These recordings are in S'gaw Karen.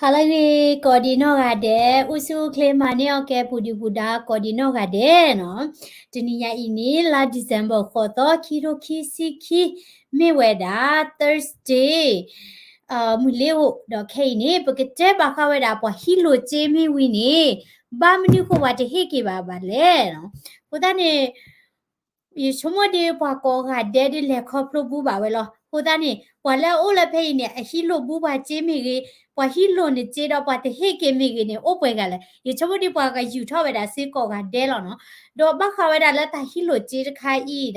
ဟါလၢအဂ့ၤ ကိးဒံးနီၢ်ဂၤဒဲး, အိၣ်ဆူၣ်အိၣ်ချ့မၤန့ၢ်အီၣ်ကဲ ပူၤဒုၣ်ပူၤဒါ ကိးဒံးနီၢ်ဂၤဒဲးနီၤ. တနံၤညါအံၤန့ၣ် လါ December ဃိးသီ ခံထိခံဆံခံ မ့ၢ်ဝဲဒၣ် Thursday မုၢ်လ့ၤအိၣ် ဒီးခဲအံၤန့ၣ် ပကတဲဘၣ်ဃးဝဲဒၣ် ပှၤဟံးလိာ်စ့မ့ၢ်ဝံၤန့ၣ် ဘၣ်မနုၤဃိပှၤတဟ့ၣ်က့ၤဘၣ်ဘၣ်လဲၣ်နီၤ. အဃိသတးန့ၣ် ယဆိကမိၣ်ဒ်ပှၤကိးဂၤဒဲးဒ်လဲၤခီဖျိဘူးဘၣ်ဝဲလီၤ. အဃိသတးန့ၣ် ပှၤလၢအအိၣ်လၢဖဲအံၤန့ၣ် အဟံးလိာ်ဘူးပှၤစ့မ့ၢ်ဂ့ၤ, ပှၤဟံးလိာ်နစ့ဒီးပှၤတဟ့ၣ်က့ၤမ့ၢ်ဂ့ၤန့ၣ် အိၣ်ပှဲၤဂၤလဲၣ်. ယဆိကမိၣ်ဒ်ပှၤကယူၤထီၣ်ဝဲဒၣ်စ့ကိးဂၤဒဲးလီၤနီၤ. ဒီးဘၣ်ဃးဝဲဒၣ်လၢတၢ်ဟံးလိာ်စ့တခါအံၤဒီး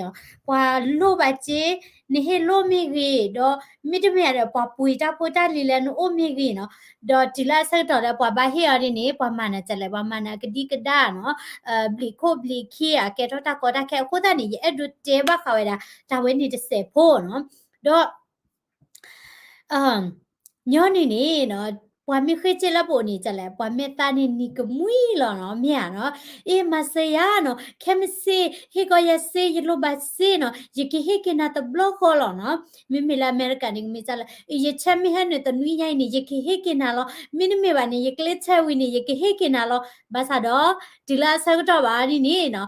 ပှၤလိၣ်ဘၣ်စ့, နဟ့ၣ်လိာ်မ့ၢ်ဂ့ၤ, ဒီးမ့တမ့ၢ်ဒီး ပှၤပှ့ၤတၢ်ဖိတၢ်လံၤလၢနအိၣ်မ့ၢ်ဂ့ၤနီၤ. ဒီးတုၤလၢအဆၢကတီၢ်လၢပှၤဘၣ်ဟ့ၣ်အီၤဒ်န့ၣ် ပှၤမၤနၤကလဲၣ်, ပှၤမၤနၤကဒံကဒါနီၤ, ဘျံးခိၣ်ဘျံးခံ အကဲထီၣ်တၢ်ကီတၢ်ခဲ. အဃိသတးန့ၣ် ယအဲၣ်ဒိးတဲဘၣ်ဃးဝဲဒၣ် တၢ်ဝဲန့ၣ်တစဲးဖိနီၤ. ဒီး ညီနုၢ်န့ၣ်နီၤ, ပှၤမ့ၢ်ဃ့စ့လၢပအိၣ်န့ၣ် ကလဲၣ်, ပှၤမဲာ်သးန့ၣ်နံၤကမှံလီၤနီၤ, မ့ၢ်ဧါနီၤ. အ့ မၤစၢၤယၤနီၤ, ခဲမုၢ်ဆ့ၣ် ဟ့ၣ်ကီးယၤစ့, ယလိၣ်ဘၣ်စ့နီၤ, ယကဟ့ၣ်က့ၤနၤတဘျီဃီလီၤနီၤ. မ့မ့ၢ်လၢအမဲရကၤန့ၣ် ကမ့ၢ်ကလဲၣ်, ယဆဲမ့ၢ်ဟဲနုာ်တနွံညါအံၤန့ၣ် ယကဟ့ၣ်က့ၤနၤလီၤ. မ့တမ့ၢ်ဘၣ်န့ၣ် ယကျဲဆဲဝံၤန့ၣ် ယကဟ့ၣ်က့ၤနၤလီၤ. ဘၣ်ဆၣ်ဒီး တုၤလၢအဆၢကတီၢ်ဘၣ်ဒ်န့ၣ်နီၤ,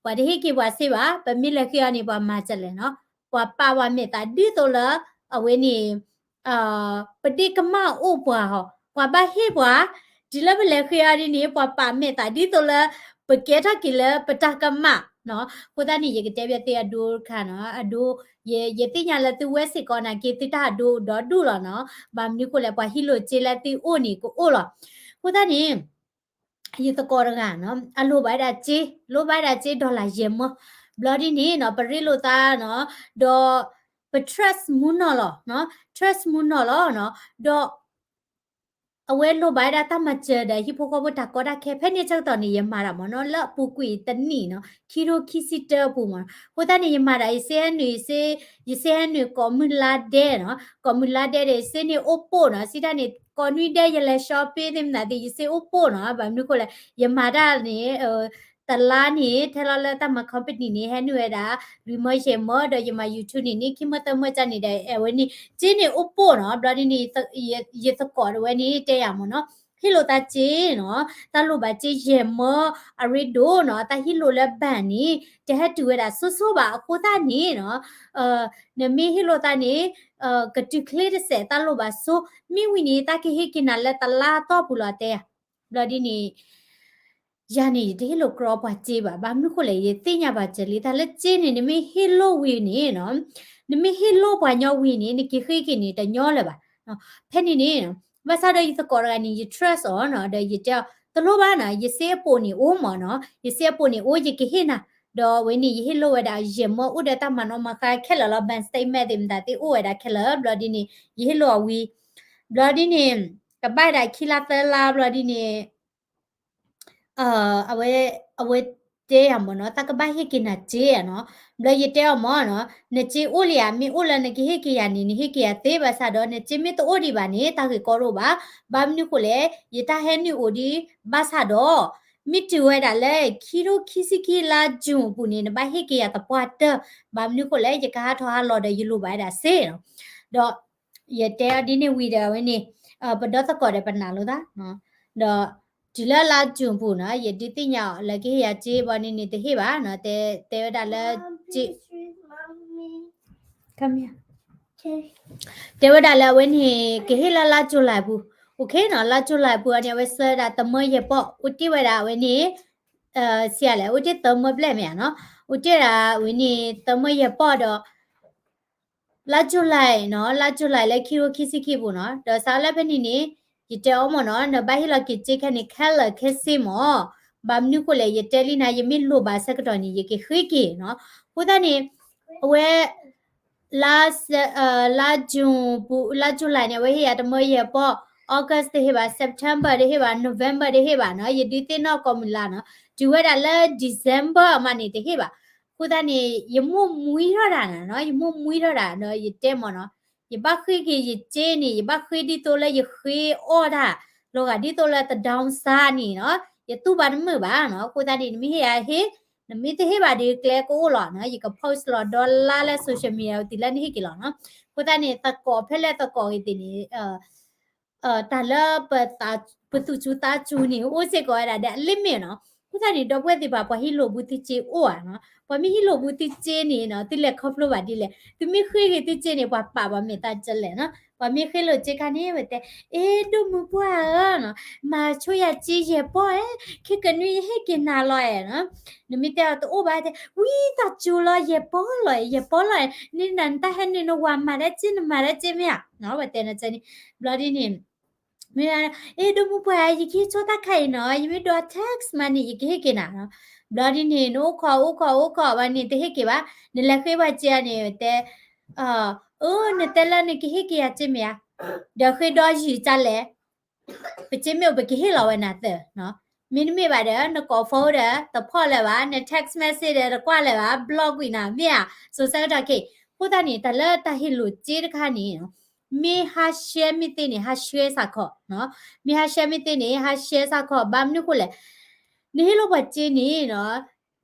ပှၤတဟ့ၣ်က့ၤပှၤစ့ဘၣ်, ပမ့ၢ်လဲၤဃ့အီၤန့ၣ် ပှၤမၤကလဲၣ်နီၤ. ပှၤပာ်ပှၤမဲာ်သးဒ်သိးလၢ အဝဲန့ၣ် ပဒ့ကမၣ်အိၣ်ပှၤဟီ, ပှၤဘၣ်ဟ့ၣ်ပှၤ, တုၤလၢပလဲၤဃ့အီၤဒ်န့ၣ် ပှၤပာ်မဲာ်သးဒ်သိးလၢ ပကဲထီၣ်က့ၤလၢပတၢ်ကမၣ်နီၤ. အဃိသတးန့ၣ် ယကတဲဘၣ်သုအဒိတခါနီၤ, အဒိ ယ ယသ့ၣ်ညါလၢသုဝဲစ့ၢ်ကီးနာ်က့ သုတၢ်အဒိဒီဒူၣ်လီၤနီၤ. ဘၣ်မနုၤဃိလဲၣ်, ပှၤဟံးလိာ်စ့လၢသုအိၣ်န့ၣ်ကအိၣ်လီၤ. အဃိသတးန့ၣ် ယသကိးတဂၤနီၤ, အလိၣ်ဘၣ်ဝဲဒၣ်စ့, လိၣ်ဘၣ်ဝဲဒၣ်စ့ dollar ယဲၢ်မၢ, ဘျီဒ်န့ၣ်နီၤ ပရ့လိာ်သးနီၤ, ဒီး ပ trust မူနီၤလီၤ, trust မူနီၤလီၤနီၤ, ဒီး အဝဲလိၣ်ဘၣ်ဝဲဒၣ်တၢ်မၤစၢၤဒီးဟံၣ်ဖိဃီဖိတၢ်ကီတၢ်ခဲ, ဖဲန့ၣ်ဆၢကတီၢ်န့ၣ် ယမၤတၢ်မၢ်နီၤ, လၢအပူၤကွံာ်တနံၣ်နီၤ, ခံထိခံဆံတၢအပူၤမၢ်နီၤ. အဃိသတးန့ၣ် ယမၤတၢ် ယစ့ဟဲနုာ် ယစ့ဟဲနုာ်ကိးမုၢ်လါဒဲးနီၤ, ကိးမုၢ်လါဒဲးဒီး ယစ့န့ၣ်အိၣ်ပိၢ်နီၤ, စံးတၢ်န့ၣ် ကိးနွံဒဲး ယလဲၤ shopping သ့ၣ်မနုၤသ့ၣ် ယစ့အိၣ်ပိၢ်နီၤ. ဘၣ်မနုၤဃိလဲၣ်, ယမၤတၢ်န့ၣ် တလါန့ၣ် ထဲလီၤလၢတၢ်မၤ company န့ၣ် ဟဲနုာ်ဝဲဒၣ် လွံၢ်မၢယဲၢ်မၢ, ဒီးယမၤ YouTube န့ၣ်န့ၣ် ခံမၢသၢမၢကၢန့ၣ်ဒီး အဝဲန့ၣ် စ့န့ၣ်အိၣ်ပိၢ်နီၤ. ဘျီဒ်န့ၣ် ယသကိးတဝဲန့ၣ်တဲယၤမၢ်နီၤ, ဟ့ၣ်လိာ်သးစ့နီၤ, တၢ်လိၣ်ဘၣ်စ့ယဲၢ်မၢအရ့ဒိၣ်နီၤ, တၢ်ဟ့ၣ်လိာ်လၢ bank န့ၣ် တဟဲတုၤဝဲဒၣ်ဆိဆိဘၣ်. အဃိသတးန့ၣ်နီၤ နမ့ၢ်ဟ့ၣ်လိာ်သးန့ၣ် ကတုၤချ့တစဲး တၢ်လိၣ်ဘၣ်ဆိ, မ့ၢ်ဝံၤန့ၣ် တၢ်ကဟ့ၣ်က့ၤနၤလၢတလါတီၢ်ပူၤလီၤတဲယၤ. ဘျီဒ်န့ၣ် ယၤန့ၣ် ယတဟ့ၣ်လိာ်ကြီပှၤစ့ဘၣ်. ဘၣ်မနုၤဃိလဲၣ်, ယသ့ၣ်ညါဘၣ်စၢၤလံ တၢ်လၢစ့န့ၣ် နမ့ၢ်ဟ့ၣ်လိာ်ဝံၤန့ၣ်နီၤ, နမ့ၢ်ဟ့ၣ်လိာ်ပှၤညီဝံၤန့ၣ် နက့ၤဃ့က့ၤန့ၣ် တညီလၢၤဘၣ်. ဖဲန့ၣ်န့ၣ် ဘၣ်ဆၣ်ဒီးယသကိးတဂၤန့ၣ် ယ trust အီၤနီၤ, ဒီးယတဲအီၤ တလိၣ်ဘၣ်နီၤ, ယစ့အပိာ်န့ၣ်အိၣ်မၢ်နီၤ, ယစ့အပိာ်န့ၣ်အိၣ် ယကဟ့ၣ်နၤ. ဒီးအဝဲန့ၣ် ယဟ့ၣ်လိာ်ဝဲဒၣ်ယဲၢ်မၢ အိၣ်ဒီးတၢ်မၤနီၣ်မၤဃါခဲလၢာ်လီၤ, bank statement သ့ၣ်မတၤသ့ၣ်အိၣ်ဝဲဒၣ်ခဲလၢာ်. ဘျီဒ်န့ၣ် ယဟ့ၣ်လိာ်အီၤဝံၤ ဘျီဒ်န့ၣ် ကဘၣ်ဒၣ်ခံလါသၢလါ ဘျီဒ်န့ၣ် အဝဲ အဝဲတဲယၤမၢ်နီၤ, တၢ်ကဘၣ်ဟ့ၣ်က့ၤနၤစ့ဧါနီၤ. ဘျီယတဲအီၤမၢ်နီၤ, နစ့အိၣ်လံဧါ, မ့ၢ်အိၣ်လၢနကဟ့ၣ်က့ၤယၤန့ၣ် နဟ့ၣ်က့ၤယၤသ့, ဘၣ်ဆၣ်ဒီးနစ့မ့ၢ်တအိၣ်ဒံးဘၣ်န့ၣ် တၢ်ဂ့ၢ်ကီတအိၣ်ဘၣ်. ဘၣ်မနုၤဃိလဲၣ်, ယတၢ်ဟဲနုာ်အိၣ်ဒံး, ဘၣ်ဆၣ်ဒီး မ့ၢ်တုၤဝဲဒၣ်လၢ ခံထိခံဆံခံလါ June အပူၤန့ၣ် နဘၣ်ဟ့ၣ်က့ၤယၤသပှၢ်တၢၢ်, ဘၣ်မနုၤဃိလဲၣ်, ယကဟးထီၣ်ဟးလီၤဒီး ယလိၣ်ဘၣ်ဝဲဒၣ်စ့နီၤ. ဒီး ယတဲအီၤဒ်န့ၣ်ဝံၤဒီး အဝဲန့ၣ် ပဒီသကိးဒီးပနာ်လိာ်သး, ဒီးတုၤလၢလါ June ပူၤနီၤ ယဒုးသ့ၣ်ညါအီၤလၢကဟ့ၣ်ယၤစ့ဘၣ်န့ၣ်န့ၣ် တဟ့ၣ်ဘၣ်နီၤ, တဲဝဲဒၣ်လၢ တဲဝဲဒၣ်လၢအဝဲန့ၣ် ကဟ့ၣ်လၢလါ July ပူၤ, OK နီၤ, လါ July ပူၤအန့ၣ် အဝဲဆှၢဝဲဒၣ်တမၢယဲၢ်ပီၢ်, အိၣ်တ့ၢ်ဝဲဒၣ်အဝဲန့ၣ် ဆံးလဲၣ်, အိၣ်တ့ၢ်သၢမၢဘျဲၣ်မ့ၢ်ဧါနီၤ, အိၣ်တ့ၢ်ဒၣ်ဝဲန့ၣ် သၢမၢယဲၢ်ပီၢ်ဒီး လါ July နီၤ, လါ July လၢခံထိခံဆံခံပူၤနီၤ, ဒီးစးလၢဖဲန့ၣ်န့ၣ် ယတဲအီၤမၢ်နီၤ, နဘၣ်ဟ့ၣ်လီၤက့ၤစ့ခဲန့ၣ် ခဲလၢာ်ခဲဆ့မၢ်, ဘၣ်မနုၤဃိလဲၣ်, ယတဲလံနၤ ယမ့ၢ်လိၣ်ဘၣ်ဆၢကတီၢ်န့ၣ် ယကဃ့က့ၤနီၤ, အဃိသတးန့ၣ် အဝဲ လါ June ပူၤ, လါ July န့ၣ် အဝဲဟ့ၣ်ယၤတမၢယဲၢ်ပီၢ်, August တဟ့ၣ်ဘၣ်, September တဟ့ၣ်ဘၣ်, November တဟ့ၣ်ဘၣ်နီၤ, ယဒုးသ့ၣ်နီၣ်ကိးမုၢ်လါနီၤ, တုၤဝဲဒၣ်လၢ December အမးန့ၣ်တဟ့ၣ်ဘၣ်. အဃိသတးန့ၣ် ယမိၢ်မှံထီၣ်တၢ်နီၤ, ယမိၢ်မှံထီၣ်တၢ်ဒီး ယတဲမၢ်နီၤ, ယဘၣ်ဃ့က့ၤယစ့န့ၣ် ယဘၣ်ဃ့ဒ်သိးလၢယဃ့အီၣ်တၢ် လီၤဂာ်ဒ်သိးလၢတဒေါင်းစၢ်န့ၣ်နီၤ, ယတူၢ်ဘၣ်တမုာ်ဘၣ်နီၤ, အဃိသတးန့ၣ် နမ့ၢ်ဟ့ၣ်ယၤဟ့ၣ်, နမ့ၢ်တဟ့ၣ်ဘၣ်ဒီးကျဲကအိၣ်လီၤနီၤ, ယက post လီၤဒီလါလၢ social media တုၤလၢနဟ့ၣ်က့ၤလီၤနီၤ, အဃိသတးန့ၣ် သကိးဖဲလဲၣ်သကိးဂ့ၤသ့ၣ်န့ၣ် တၢ်လၢ ပသူၣ်စူၤသးစူၤန့ၣ် အိၣ်စ့ၢ်ကီးဝဲဒၣ်ဒီးအ limit နီၤ. အဃိသတးန့ၣ် ဒီပုၢ်ဝဲၢ်သ့ၣ်တဖၣ် ပှၤဟံးလိာ်ဘုသံစ့အိၣ်ဧါနီၤ. ပှၤမ့ၢ်ဟံးလိာ်ဘုသံစ့န့ၣ်နီၤ သုလဲၤခီဖျိဘၣ်ဒ်လဲၣ်. သုမ့ၢ်ဃ့က့ၤသုစ့န့ၣ် ပှၤပာ်ပှၤမဲာ်သၣ်ကလဲၣ်နီၤ. ပှၤမ့ၢ်ဃ့လိာ်စ့ခါန့ၣ် ဝဲတဲ အ့ ဒိၣ်မုၢ်ပှၢ်ဧၢနီၤ, မၤဆိယၤစ့ယဲၢ်ပီၢ်ဧါ, ခဲကနွံယဟ့ၣ်က့ၤနၤလီၤဧါနီၤ. နမ့ၢ်တဲအီၤတအိၣ်ဘၣ်တဲ ဝံသးစူၤလီၤ ယဲၢ်ပီၢ်လီၤ ယဲၢ်ပီၢ်လီၤ, နနတၢ်ဟဲနုာ်နဝၤမၤဒၣ်စ့ နမၤဒၣ်စ့မ့ၢ်ဧါနီၤ. ဝဲတဲနၤန့ၣ် ဘျီဒ်န့ၣ် မ့ၢ် အ့ ဒိၣ်မုၢ်ပှၢ် ယကဟ့ၣ်ဆိတၢ်ခါအံၤနီၤ, ယမ့ၢ်ဒိး text မးန့ၣ် ယကဟ့ၣ်က့ၤနၤနီၤ. ဘျီဒ်န့ၣ် နအိၣ်ခိးအိၣ်ခိးအိၣ်ခိးဘၣ်န့ၣ် တဟ့ၣ်က့ၤဘၣ်, နလဲၤဃ့ပှၤစ့အီၤန့ၣ် တဲ အၢ နတဲလၢနကဟ့ၣ်က့ၤယၤစ့မ့ၢ်ဧါ, ဒီးဃ့ဒီယံာ်တၢ်လဲၣ် ပစ့မ့ၢ်အိၣ် ပကဟ့ၣ်လီၤဝဲနၤသၢနီၤ. မ့တမ့ၢ်ဘၣ်ဒီး နကိး phone ဒီး တဖီၣ်လၢၤဘၣ်, န text message ဒီး တကွၢ်လၢၤဘၣ်, block ကွံာ်နၤ မ့ၢ်ဧါ. စိၤဆၢကတီၢ်ခဲအံၤ အဃိသတးန့ၣ် တၢ်လၢတၢ်ဟ့ၣ်လိာ်စ့တခါန့ၣ် မ့ၢ်ဟး share မ့ၢ်သ့န့ၣ် ဟး share စ့ၢ်ကီးနီၤ. မ့ၢ်ဟး share မ့ၢ်သ့န့ၣ် ဟး share စ့ၢ်ကီး, ဘၣ်မနုၤဃိလဲၣ်, နဟ့ၣ်လိာ်ပှၤစ့န့ၣ်နီၤ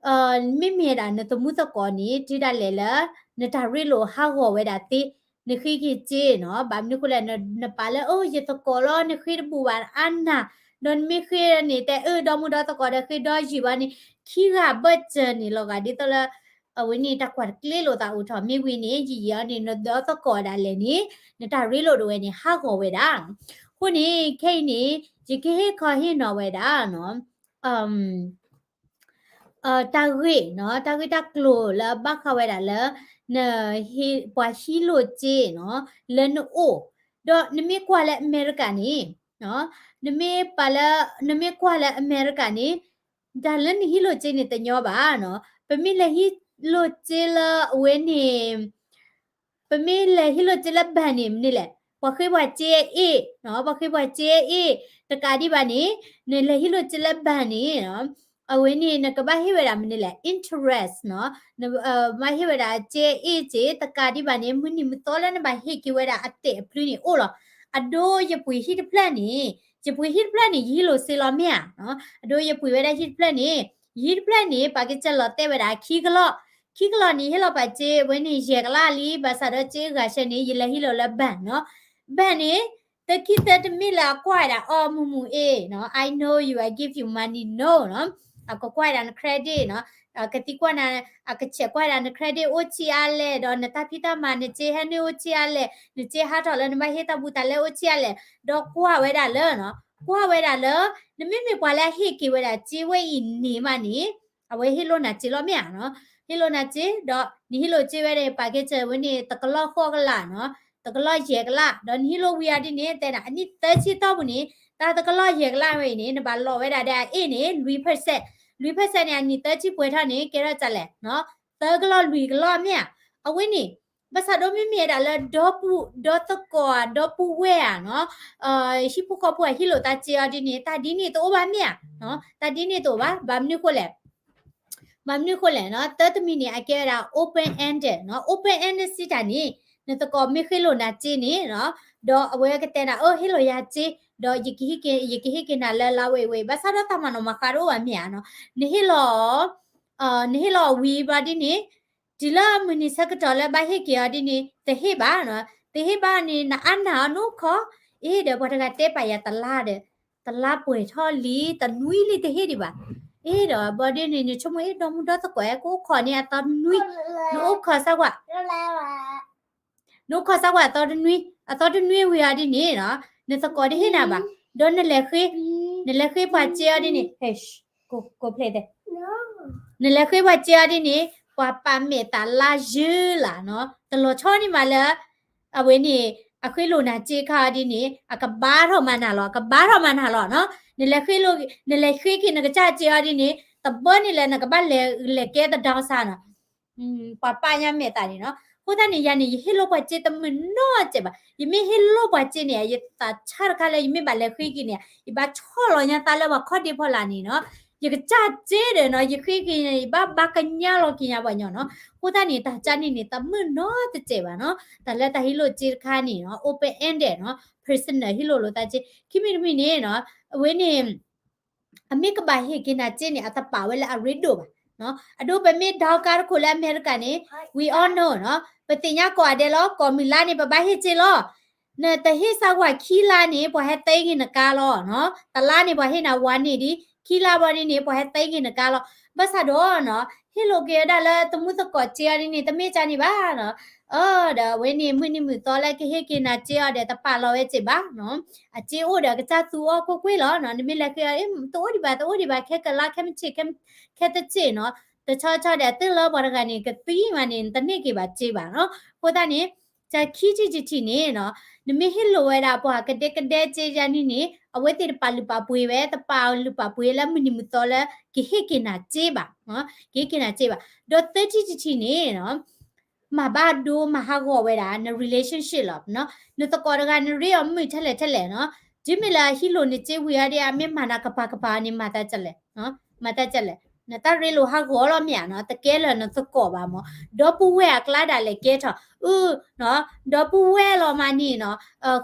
မ့မ့ၢ်ဒၣ်နသမူသကိးန့ၣ် တုၤဒၣ်လဲာ်လၢ နတၢ်ရ့လိာ်ဟးဂီၤဝဲဒၣ်သ့, နဃ့က့ၤစ့နီၤ. ဘၣ်မနုၤဃိလဲၣ်, နပာ်လၢ အိ ယသကိးလီၤ နဃ့တဘူးဘၣ်အါနၢ်, ဒီးနမ့ၢ်ဃ့န့ၣ် တဲအၢဒီမုၢ်ဒီသကိးဒီးဃ့ဒီယံာ်ဘၣ်န့ၣ် ခံဂၤဘၢၣ်စၢၤန့ၣ်လီၤဂာ် ဒ်သိးလၢ အဝဲန့ၣ်တၢ်ကွၢ်တကျ့လိာ်သးအိၣ်ထီၣ် မ့ၢ်ဝံၤန့ၣ် ယံာ်ယံာ်အီၤန့ၣ် နဒီသကိးဒၣ်လဲာ်န့ၣ် နတၢ်ရ့လိာ်ဒၣ်ဝဲန့ၣ် ဟးဂီၤဝဲဒၣ်. အဃိန့ၣ် ခဲအံၤန့ၣ် ယကဟ့ၣ်ခီဟ့ၣ်နီၤဝဲဒၣ်နီၤ တၢ်ဂ့ၢ်နီၤ, တၢ်ဂ့ၢ်တၢ်ကျိၤလၢဘၣ်ဃးဝဲဒၣ်လၢ န ပှၤဟံးလိာ်စ့နီၤ လၢနအိၣ်, ဒီးနမ့ၢ်ကွၢ်လၢအမဲရကၤန့ၣ် နမ့ၢ်ပာ်လၢ နမ့ၢ်ကွၢ်လၢအမဲရကၤန့ၣ် တၢ်လၢနဟံးလိာ်စ့န့ၣ်တညီဘၣ်နီၤ. ပမ့ၢ်လဲၤဟံးလိာ်စ့လၢအဝဲန့ၣ် ပမ့ၢ်လဲၤဟံးလိာ်စ့လၢ bank န့ၣ် မနုၤလဲၣ်, ပှၤဃ့ပှၤစ့အ့ၣ်, ပှၤဃ့ပှၤစ့အ့ၣ် တကးဒံးဘၣ်န့ၣ် နလဲၤဟံးလိာ်စ့လၢ bank န့ၣ် အဝဲန့ၣ် နကဘၣ်ဟ့ၣ်ဝဲဒၣ်မနုၤလဲၣ် interest နီၤ, နဘၣ်ဟ့ၣ်ဝဲဒၣ်စ့အ့ၣ်စ့ တကးဒံးဘၣ်န့ၣ် မုၢ်နံၤမုၢ်သီလၢနဘၣ်ဟ့ၣ်က့ၤဝဲဒၣ်အတဲာ်အဖျုးန့ၣ်အိၣ်လီၤ. အဒိယပှ့ၤဟံၣ်တဖျၢၣ်န့ၣ်, ယပှ့ၤဟံၣ်တဖျၢၣ်န့ၣ် ယဟံးလိာ်စ့လီၤမ့ၢ်ဧါ, အဒိယပှ့ၤဝဲဒၣ်ဟံၣ်တဖျၢၣ်န့ၣ် ယဟံၣ်တဖျၢၣ်န့ၣ် ပာ်က့ၤစၢၤလီၤတဲာ်ဝဲဒၣ်ခံကလီၢ်, ခံကလီၢ်န့ၣ် ဟ့ၣ်လီၤပာ်စ့ဝဲန့ၣ် ယဲၢ်ကလးလံ, ဘၣ်ဆၣ်ဒီးစ့အဂၤဆဲန့ၣ် ယလဲၤဟံးလိာ်လၢ bank နီၤ, bank န့ၣ် တခံသၢတမ့ၢ်လၢအကွၢ်ဝဲဒၣ်အီၤမုၢ်မုၢ်အ့ၣ်နီၤ, I know you, I give you money, no နီၤ, အကကွၢ်ဝဲဒၣ်န credit နီၤ, အကသံကွၢ်နၤ, အကဆဲးကွၢ်ဝဲဒၣ်န credit အိၣ်ဆံးအါလဲၣ်, ဒီးနတၢ်ဖံးတၢ်မၤ နစ့ဟဲနုာ်အိၣ်ဆံးအါလဲၣ်, နစ့ဟးထီၣ်လၢနဘၣ်ဟ့ၣ်တၢ်ဘူးတၢ်လဲအိၣ်ဆံးအါလဲၣ်, ဒီးကွၢ်ဝဲဒၣ်လၢနီၤ, ကွၢ်ဝဲဒၣ်လၢ နမ့မ့ၢ်ပှၤလၢအဟ့ၣ်က့ၤဝဲဒၣ်စ့ဝဲအံၤန့ၣ်မးန့ၣ် အဝဲဟ့ၣ်လိာ်နၤစ့လီၤမ့ၢ်ဧါနီၤ, ဟ့ၣ်လိာ်နၤစ့ ဒီးနဟ့ၣ်လိာ်စ့ဝဲဒၣ် ပာ်ကဲစၢၤဝဲန့ၣ် တကလီၢ်ဃိးကလးနီၤ, တကလီၢ်ယဲၢ်ကလး, ဒီးနဟ့ၣ်လိာ်ဝံၤအီၤဒ်န့ၣ် တဲဒၣ်အနံၣ်သၢဆံတီၢ်ပူၤန့ၣ် တၢ်တကလီၢ်ယဲၢ်ကလးဝဲအံၤန့ၣ် နဘၣ်လီၤဝဲဒၣ်ဒီးအအ့ၣ်န့ၣ် လွံၢ် percent, လွံၢ် percent န့ၣ် အနံၣ်သၢဆံပှဲၤထီၣ်န့ၣ် ကဲထီၣ်ဒ်လဲၣ်နီၤ, သၢကလီၢ်လွံၢ်ကလီၢ်မ့ၢ်ဧါ, အဝဲန့ၣ် ဘၣ်ဆၣ်ဒီးမ့မ့ၢ်ဝဲဒၣ်လၢဒီပုၢ်ဒီသကိးဧါ ဒီပုၢ်ဝဲၢ်ဧါနီၤ, ဟံၣ်ဖိဃီဖိအဟ့ၣ်လိာ်သးစ့အီၤဒ်န့ၣ် တၢ်ဒ်န့ၣ်တအိၣ်ဘၣ်မ့ၢ်ဧါ, တၢ်ဒ်န့ၣ်တအိၣ်ဘၣ်, ဘၣ်မနုၤဃိလဲၣ် ဘၣ်မနုၤဃိလဲၣ်နီၤ, သၢတမံၤန့ၣ် အကဲဝဲဒၣ် open ended နီၤ, open ended စံးတၢ်န့ၣ် နသကိးမ့ၢ်ဃ့လိာ်နၤစ့န့ၣ်နီၤ, ဒီးအဝဲကတဲနၤ အၢ ဟ့ၣ်လိာ်ယၤစ့, ဒီးယကဟ့ၣ်က့ၤနၤလၢလါဝဲအံၤဝဲအံၤ, ဘၣ်ဆၣ်ဒီးတၢ်မၤနီၣ်မၤဃါတအိၣ်ဘၣ်မ့ၢ်ဧါနီၤ, နဟ့ၣ်လီၤ နဟ့ၣ်လီၤအီၤဝံၤဘျီဒ်န့ၣ် တုၤလၢမုၢ်နံၤဆၢကတီၢ်လၢဘၣ်ဟ့ၣ်က့ၤအီၤဒ်န့ၣ် တဟ့ၣ်ဘၣ်နီၤ, တဟ့ၣ်ဘၣ်န့ၣ် နအါနၢ်အီၤနအိၣ်ခိး, အ့ ဒီးပှၤတဂၤတဲပာ်ယၤတလါဒီး တလါပှဲၤထီၣ်လံ တနွံလံတဟ့ၣ်ဒံးဘၣ်, အ့ ဒီးဘျီဒ်န့ၣ် နဆိကမိၣ် အ့ ဒီမုၢ်ဒီသကိး ကအိၣ်ခိးန့ၢ်အသီတနွံ, နအိၣ်ခိးစၢ်ကွၢ် နအိၣ်ခိးစၢ်ကွၢ်အသီတနွံ, အသီတနွံဝံၤအီၤဒ်န့ၣ်နီၤ, နသကိးတဟ့ၣ်နၤဘၣ်, ဒီးနလဲၤဃ့, နလဲၤဃ့ပှၤစ့အီၤဒ်န့ၣ်, ကိးဖျဲးတဲ, နလဲၤဃ့ပှၤစ့အီၤဒ်န့ၣ် ပှၤပာ်မဲာ်သးလါယုၢ်လၢ်နီၤ, တလီၤဆီန့ၣ်မးလၢ အဝဲန့ၣ် အဃ့လိာ်နၤစ့ခါအီၤဒ်န့ၣ် အကဘါထီၣ်မၤနၤလီၤ, အကဘါထီၣ်မၤနၤလီၤနီၤ, နလဲၤဃ့လိာ်, နလဲၤဃ့က့ၤနကစၢ်စ့အီၤဒ်န့ၣ် တဘၣ်န့ၣ်လၢနကဘၣ်လဲၤကဲသဒီစါနီၤ ပှၤပာ်ညါမဲာ်သးန့ၣ်နီၤ. အဃိသတးန့ၣ် ယၤန့ၣ် ယဟ့ၣ်လိာ်ပှၤစ့တမုာ်နီတစဲးဘၣ်. ယမ့ၢ်ဟ့ၣ်လိာ်ပှၤစ့န့ၣ် ယသးဆါတခါလၢ ယမ့ၢ်ဘၣ်လဲၤဃ့က့ၤန့ၣ် ယဘၣ်ဆီၣ်လီၤညါသးလၢပှၤခီၣ်ဒ့ဖီလာ်န့ၣ်နီၤ. ယကစၢ်စ့ဒီးနီၤ ယဃ့က့ၤန့ၣ် ယဘၣ်ဘါကညါလီၤက့ၤညါပှၤညီနီၤ. အဃိသတးန့ၣ် တၢ်ကၢ်န့ၣ်န့ၣ် တမုာ်နီတစဲးဘၣ်နီၤ. တၢ်လၢတၢ်ဟ့ၣ်လိာ်စ့တခါန့ၣ်နီၤ open ended နီၤ personal ဟ့ၣ်လိာ်လိာ်သးစ့ ခံမံၤတမံၤန့ၣ်နီၤ အဝဲန့ၣ် အမ့ၢ်ကဘၣ်ဟ့ၣ်က့ၤနၤစ့န့ၣ် အတပာ်ဝဲလၢအရ့ဒိၣ်ဘၣ်. အဒိပမ့ၢ်ဒီကါတခိၣ်လၢအမဲရကၤန့ၣ် we all know နီၤ ပသ့ၣ်ညါကိးဂၤဒဲးလီၤ. ကိးမုၢ်လါန့ၣ် ပဘၣ်ဟ့ၣ်စ့လီၤ. နတဟ့ၣ်စၢ်ကွၢ်ခံလါန့ၣ် ပှၤဟဲသ့ဂ့ၤနကါလီၤနီၤ. တလါန့ၣ် ပှၤဟ့ၣ်နၤဝါန့ၣ်ဒံး, ခံလါဘီဒ်န့ၣ် ပှၤဟဲသ့ဂ့ၤနကါလီၤ. ဘၣ်ဆၣ်ဒီးနီၤ ဟ့ၣ်လိာ်က့ၤဝဲဒၣ်လၢတမူသကိးစ့အီၤဒ်န့ၣ် တမ့ၢ်ကန့ၣ်ဘၣ်နီၤ. အၢ ဒီးအဝဲန့ၣ် မုၢ်နံၤမုၢ်သီလၢကဟ့ၣ်က့ၤနၤစ့အီၤဒီး တပာ်လီၤဝဲစ့ၢ်ဘၣ်နီၤ. အစ့အိၣ်ဒီးကစၢ်သူအီၣ်ကွ့ၢ်ကွ့ၢ်လီၤနီၤ. နမ့ၢ်လဲၤဃ့အီၤ တအိၣ်ဒံးဘၣ် တအိၣ်ဒံးဘၣ် ခဲကလါ ခဲမုၢ်ဆ့ၣ် ခဲတဆ့ၣ်နီၤ. တဆီဆီဒီး တုၤလၢပှၤတဂၤန့ၣ် ကသံမးန့ၣ် နတန့ၢ်က့ၤဘၣ်စ့ဘၣ်နီၤ. အဃိသတးန့ၣ် တၢ်ခံထံၣ်တထံၣ်န့ၣ်နီၤ နမ့ၢ်ဟ့ၣ်လိာ်ဝဲဒၣ်ပှၤကဒဲကဒဲစ့ယါန့ၣ်န့ၣ် အဝဲသ့ၣ်တပာ်လုၢ်ပာ်ပှ့ၤဝဲ တပာ်လုၢ်ပာ်ပှ့ၤလၢမုၢ်နံၤမုၢ်သီလၢ ကဟ့ၣ်က့ၤနၤစ့ဘၣ်, ကဟ့ၣ်က့ၤနၤစ့ဘၣ်. ဒီးသၢထံၣ်တထံၣ်န့ၣ်နီၤ မၤဘၣ်ဒိမၤဟးဂီၤဝဲဒၣ် န relationship လီၤနီၤ. နသကိးတဂၤ နရ့အီၤမုာ်ထဲလဲၣ်ထဲလဲၣ်နီၤ. တုၤမ့ၢ်လၢအဟံးလိာ်နစ့ဝံၤအီၤဒီး အမ့ၢ်မၤနၤကပၤကပၤန့ၣ် မၤတၢ်ကလဲၣ်, မၤတၢ်ကလဲၣ်. နတၢ်ရ့လိာ်ဟးဂီၤလီၤမ့ၢ်ဧါနီၤ, တကဲလၢနသကိးဘၣ်မး. ဒီပုၢ်ဝဲၢ်အကျါဒၣ်လဲာ်ကဲထီၣ်, အၢ ဒီပုၢ်ဝဲၢ်လီၤမးန့ၣ်နီၤ,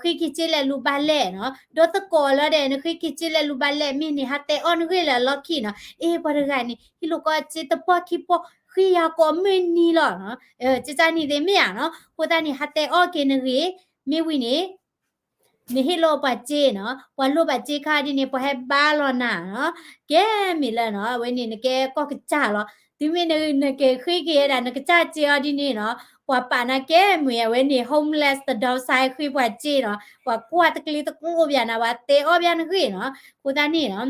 ဃ့က့ၤစ့လဲၤလူၤဘၣ်လဲၣ်နီၤ. ဒီသကိးလီၤဒီး နဃ့က့ၤစ့လဲၤလူၤဘၣ်လဲၣ် မ့ၢ်န့ၣ် ဟးတဲအီၣ်နဂ့ၢ်လၢအလီၢ်ခံနီၤ. အ့ ပှၤတဂၤန့ၣ် ဟံးလိာ်ကီးစ့တပီၢ်ခံပီၢ် ဃ့ယၤကိးမုၢ်နံၤလီၤ. ကစၢ်န့ၣ်သ့ၣ်မ့ၢ်ဧါနီၤ. အဃိသတးန့ၣ် ဟးတဲအီၣ်က့ၤနဂ့ၢ် မ့ၢ်ဝံၤန့ၣ် နဟ့ၣ်လိာ်ပှၤစ့နီၤ, ပှၤလိၣ်ဘၣ်စ့ခါဒ်န့ၣ် ပှၤဟဲဘါလီၤနၤနီၤ, ကဲမ့ၢ်လၢနီၤ, အဝဲန့ၣ်နကဲကီၢ်ကစၢ်လီၤ. တုၤမ့ၢ်နကဃ့က့ၤဝဲဒၣ် နကစၢ်စ့အီၤဒ်န့ၣ်နီၤ, ပှၤပာ်နၤကဲမ့ၢ်အဝဲန့ၣ် homeless တဒီစါဃ့ပှၤစ့နီၤ, ပှၤကွၢ်တကျ့တကျိဘၣ်နၤ, ပှၤတဲအီၣ်ဘၣ်နဂ့ၢ်နီၤ. အဃိသတးန့ၣ်နီၤ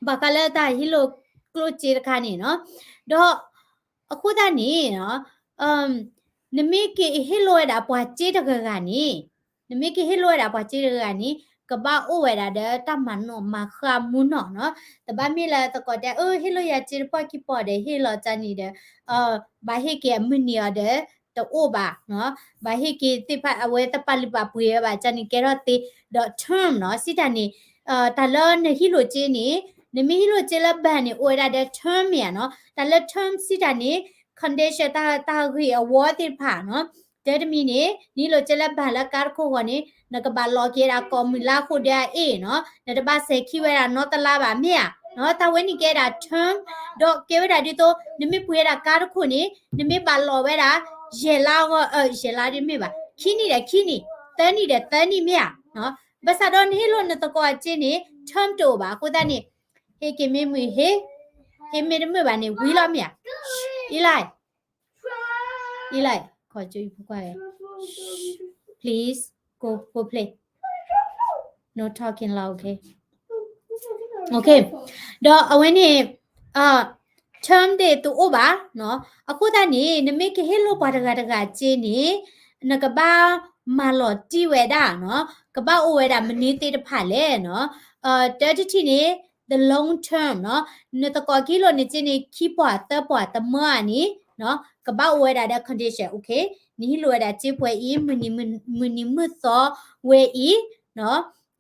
ဘၣ်ဃးလၢတၢ်ဟ့ၣ်လိာ်ကျိၣ်စ့တခါန့ၣ်နီၤ, ဒီး အဃိသတးန့ၣ်နီၤ, နမ့ၢ်က့ၤဟ့ၣ်လိာ်ဝဲဒၣ်ပှၤစ့တဂၤဂၤန့ၣ်, နမ့ၢ်က့ၤဟ့ၣ်လိာ်ဝဲဒၣ်ပှၤစ့တဂၤဂၤန့ၣ် ကဘၣ်အိၣ်ဝဲဒၣ်ဒီးတၢ်မၤနီၣ်မၤဃါမူနီၣ်နီၤ. တဘၣ်မ့ၢ်လၢသကိးတဲ အၢ ဟ့ၣ်လိာ်ယၤစ့တပီၢ်ခံပီၢ်ဒီး ဟ့ၣ်လီၤတၢ်န့ၣ်ဒီး ဘၣ်ဟ့ၣ်က့ၤအမုၢ်နံၤအီၤဒီး တအိၣ်ဘၣ်နီၤ, ဘၣ်ဟ့ၣ်က့ၤသ့ၣ်တဖၣ်အဝဲတပာ်လုၢ်ပာ်ပှ့ၤဝဲဘၣ် ကန့ၣ်ကဲထီၣ်သ့, ဒီး term နီၤ, စံးတၢ်န့ၣ် တၢ်လၢနဟံးလိာ်စ့န့ၣ်, နမ့ၢ်ဟံးလိာ်စ့လၢ bank န့ၣ် အိၣ်ဝဲဒၣ်ဒီး term မ့ၢ်ဧါနီၤ, တၢ်လၢ term စံးတၢ်န့ၣ် condition တၢ်ဂ့ၢ်အဝီသ့ၣ်တဖၣ်နီၤ, တၢ်တမံၤန့ၣ် နဟံးလိာ်စ့လၢ bank လၢကါတခိၣ်ဂီၤန့ၣ် နကဘၣ်လီၤက့ၤဝဲဒၣ်ကိးမုၢ်လါဃိဒဲအအ့ၣ်နီၤ, နတဘၣ်စဲၤခံဝဲဒၣ်နီတလါဘၣ်မ့ၢ်ဧါနီၤ, တၢ်ဝဲန့ၣ်ကဲဒၣ် term, ဒီးကဲဝဲဒၣ်ဒ်သိး နမ့ၢ်ပှ့ၤဝဲဒၣ်ကါတခိၣ်န့ၣ် နမ့ၢ်ဘၣ်လီၤဝဲဒၣ် ယဲၢ်လါဂီၤ, ယဲၢ်လါဒ်မ့ၢ်ဘၣ်, ခံနံၣ်ဒီးခံနံၣ်, သၢနံၣ်ဒီးသၢနံၣ်မ့ၢ်ဧါ, ဘၣ်ဆၣ်ဒီးနဟ့ၣ်လိာ်နသကိးအစ့န့ၣ် term တအိၣ်ဘၣ်, အဃိသတးန့ၣ် ဟ့ၣ်က့ၤမ့ၢ်မုာ်ဟ့ၣ်, ဟ့ၣ်မ့ၢ်တမုာ်ဘၣ်န့ၣ် ဝံၤလီၤမ့ၢ်ဧါ, Eli, Eli, ခီကၠိ please go, go play, no talking loud, okay? ဒီးအဝဲန့ၣ် term ဒ့ၣ်တအိၣ်ဘၣ်နီၤ, အဃိသတးန့ၣ် နမ့ၢ်ကဟ့ၣ်လိာ်ပှၤတဂၤတဂၤစ့န့ၣ် နကဘၣ်မၤလီၤတံၢ်ဝဲဒၣ်နီၤ, ကဘၣ်အိၣ်ဝဲဒၣ်မနုၤသ့ၣ်တဖၣ်လဲၣ်နီၤ, တၢ်တထံၣ်န့ၣ် the long term နီၤ, နသကိးကဟ့ၣ်လိာ်နစ့န့ၣ် ခံပီၢ်သၢပီၢ် တမၢအန့ၣ်နီၤ, ကဘၣ်အိၣ်ဝဲဒၣ်ဒီး condition, okay? နဟ့ၣ်လိာ်ဝဲဒၣ်စ့ပှဲၤအံၤ မုၢ်နံၤမုၢ်သီဝဲအံၤနီၤ,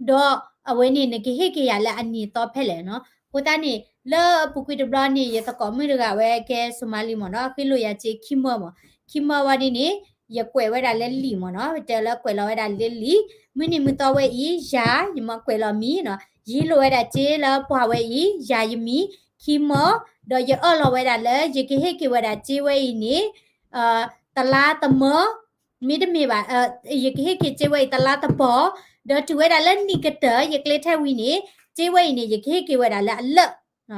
ဒီးအဝဲန့ၣ် နကဟ့ၣ်က့ၤယၤလၢအနံၤသီဖဲလဲၣ်နီၤ. အဃိသတးန့ၣ် လၢအပူၤကွံာ်တဘျီန့ၣ် ယသကိးမုၣ်တဂၤဝဲကဲ Somali မ့ၢ်နီၤ, ဃ့လိာ်ယၤစ့ခံမၢမး, ခံမၢဝဲဒ်န့ၣ် ယကွဲးဝဲဒၣ်လၢလံာ်မ့ၢ်နီၤ, ပတဲလၢကွဲးလီၤဝဲဒၣ်လၢလံာ်, မုၢ်နံၤမုၢ်သီဝဲအံၤ ယၤ ယမၤကွဲးလီၤမံၤနီၤ, ယဟ့ၣ်လိာ်ဝဲဒၣ်စ့လၢပှၤဝဲအံၤ ယၤယမံၤ ခံမၢ, ဒီးယအၢၣ်လီၤဝဲဒၣ်လၢယကဟ့ၣ်က့ၤဝဲဒၣ်စ့ဝဲအံၤန့ၣ် တလါတမၢ, မ့တမ့ၢ်ဘၣ်, ယကဟ့ၣ်က့ၤစ့ဝဲအံၤတလါတပီၢ်, ဒီးတုၤဝဲဒၣ်လၢနံၣ်ကတၢၢ် ယကျဲထဲဝံၤန့ၣ် စ့ဝဲအံၤန့ၣ် ယကဟ့ၣ်က့ၤဝဲဒၣ်လၢအလၢာ်,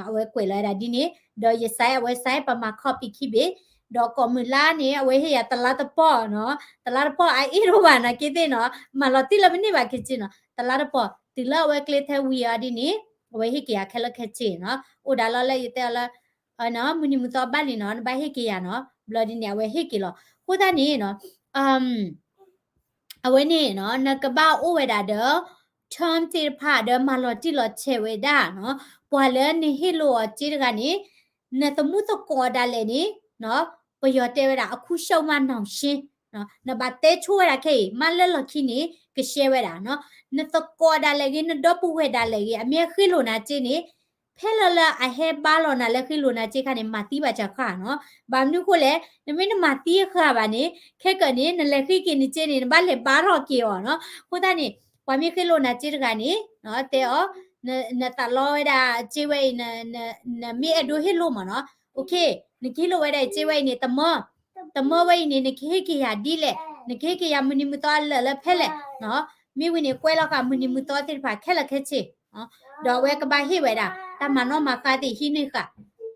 အဝဲကွဲးလီၤဝဲဒၣ်ဒ်န့ၣ်, ဒီးယ sign အဝဲ sign ပမၤ copy ခံဘ့ၣ်, ဒီးကိးမုၢ်လါန့ၣ် အဝဲဟ့ၣ်ယၤတလါတပီၢ်နီၤ, တလါတပီၢ်အအ့ၣ်တအိၣ်ဘၣ်နီၤ, ကသ့ၣ်နီၤ, မၤလီၤတံၢ်လၢမန့ၢ်ဘၣ်က့ၤစ့နီၤ, တလါတပီၢ် တုၤလၢအဝဲကျဲထဲဝံၤအီၤဒ်န့ၣ် အဝဲဟ့ၣ်က့ၤယၤခဲလၢာ်ခဲဆ့နီၤ, အိၣ်ဒၣ်လီၤလၢယတဲအီၤလၢ မုၢ်နံၤမုၢ်သီဘၣ်လံနီၤ, နဘၣ်ဟ့ၣ်က့ၤယၤနီၤ, ဘျီဒ်န့ၣ် အဝဲဟ့ၣ်က့ၤလီၤ. အဃိသတးန့ၣ်နီၤ, အဝဲန့ၣ်နီၤ နကဘၣ်အိၣ်ဝဲဒၣ်ဒီး term သ့ၣ်တဖၣ်ဒီးမၤလီၤတံၢ်လီၤဆဲးဝဲဒၣ်နီၤ, ပှၤလၢနဟ့ၣ်လိာ်အီၤစ့တဂၤန့ၣ် နသမူသကိးဒၣ်လဲာ်န့ၣ်, ပယီၤတဲဝဲဒၣ် အခုရှုံးမးနောင်ရှင်း, နဘၣ်တဲဆိဝဲဒၣ်ခဲအံၤ မ့ၢ်လၢလီၢ်ခံန့ၣ် ကရှဲဝဲဒၣ်နီၤ, နသကိးဒၣ်လဲာ်ဂ့ၤ နဒီပုၢ်ဝဲၢ်ဒၣ်လဲ်ဂ့ၤ အမ့ၢ်ဃ့လိာ်နၤစ့န့ၣ် ဖဲလၢလၢအဟဲဘါလီၤနၤလၢဃ့လိာ်နၤစ့ခါန့ၣ် မၤသံဘၣ်စၢ်ဃၣ်နီၤ, ဘၣ်မနုၤဃိလဲၣ် နမ့ၢ်နမၤသံအဃၣ်ဘၣ်န့ၣ် ခဲကၢၣ်န့ၣ် နလဲၤဃ့က့ၤနစ့န့ၣ် နဘၣ်လဲၤဘါထီၣ်က့ၤအီၤနီၤ, အဃိသတးန့ၣ် ပှၤမ့ၢ်ဃ့လိာ်နၤစ့တဂၤန့ၣ် တဲအီၤ နသးလီဝဲဒၣ်စ့ဝဲအံၤ နမ့ၢ်အဲၣ်ဒိးဟ့ၣ်လိာ်မးနီၤ, okay နကဟ့ၣ်လိာ်ဝဲဒၣ်စ့ဝဲအံၤန့ၣ် တမၢ, တမၢဝဲအံၤန့ၣ် နကဟ့ၣ်က့ၤယၤဒ်လဲၣ် နကဟ့ၣ်က့ၤယၤမုၢ်နံၤမုၢ်သီအလၢာ်လၢဖဲလဲၣ်, မ့ၢ်ဝံၤန့ၣ် ကွဲးလီၤဃာ်မုၢ်နံၤမုၢ်သီသ့ၣ်တဖၣ်ခဲလၢာ်ခဲဆ့, ဒီးအဝဲကဘၣ်ဟ့ၣ်ဝဲဒၣ် တၢ်မၤနီၣ်မၤဃါသ့ၣ်ဟံးန့ၢ်ဃာ်,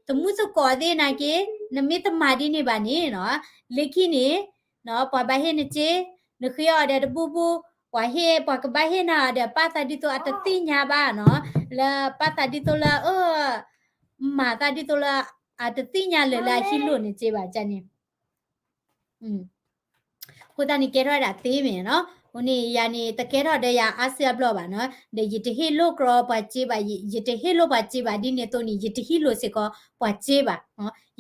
သမူသကိးသ့ၣ်နာ်က့ နမ့ၢ်တမၤဒ်န့ၣ်ဘၣ်န့ၣ်နီၤ, လၢခံန့ၣ် ပှၤဘၣ်ဟ့ၣ်နစ့, နဃ့အီၤဒီးတဘူၣ်ဘူၣ်, ပှၤဟ့ၣ် ပှၤကဘၣ်ဟ့ၣ်နၤအီၤဒီး ပာ်သးဒ်သိးအတသ့ၣ်ညါဘၣ်နီၤ, လၢပာ်သးဒ်သိးလၢ အၢ မၤသးဒ်သိးလၢ အတသ့ၣ်ညါလၢၤလၢအဟံးလိၢ်နစ့ဘၣ်န့ၣ် အဃိသတးန့ၣ် ကဲထီၣ်ဝဲဒၣ်သ့မ့ၢ်နီၤ, အဃိန့ၣ် ယၤန့ၣ် တကဲထီၣ်ဒီးယၤအါစုအါဘျီဘၣ်နီၤ, ဒီးယတဟ့ၣ်လိၣ်ကြီပှၤစ့ဘၣ်, ယတဟ့ၣ်လိၣ်ပှၤစ့ဘၣ်ဒ်န့ၣ်အသိးန့ၣ် ယတဟံးလိၢ်စ့ၢ်ကီးပှၤစ့ဘၣ်,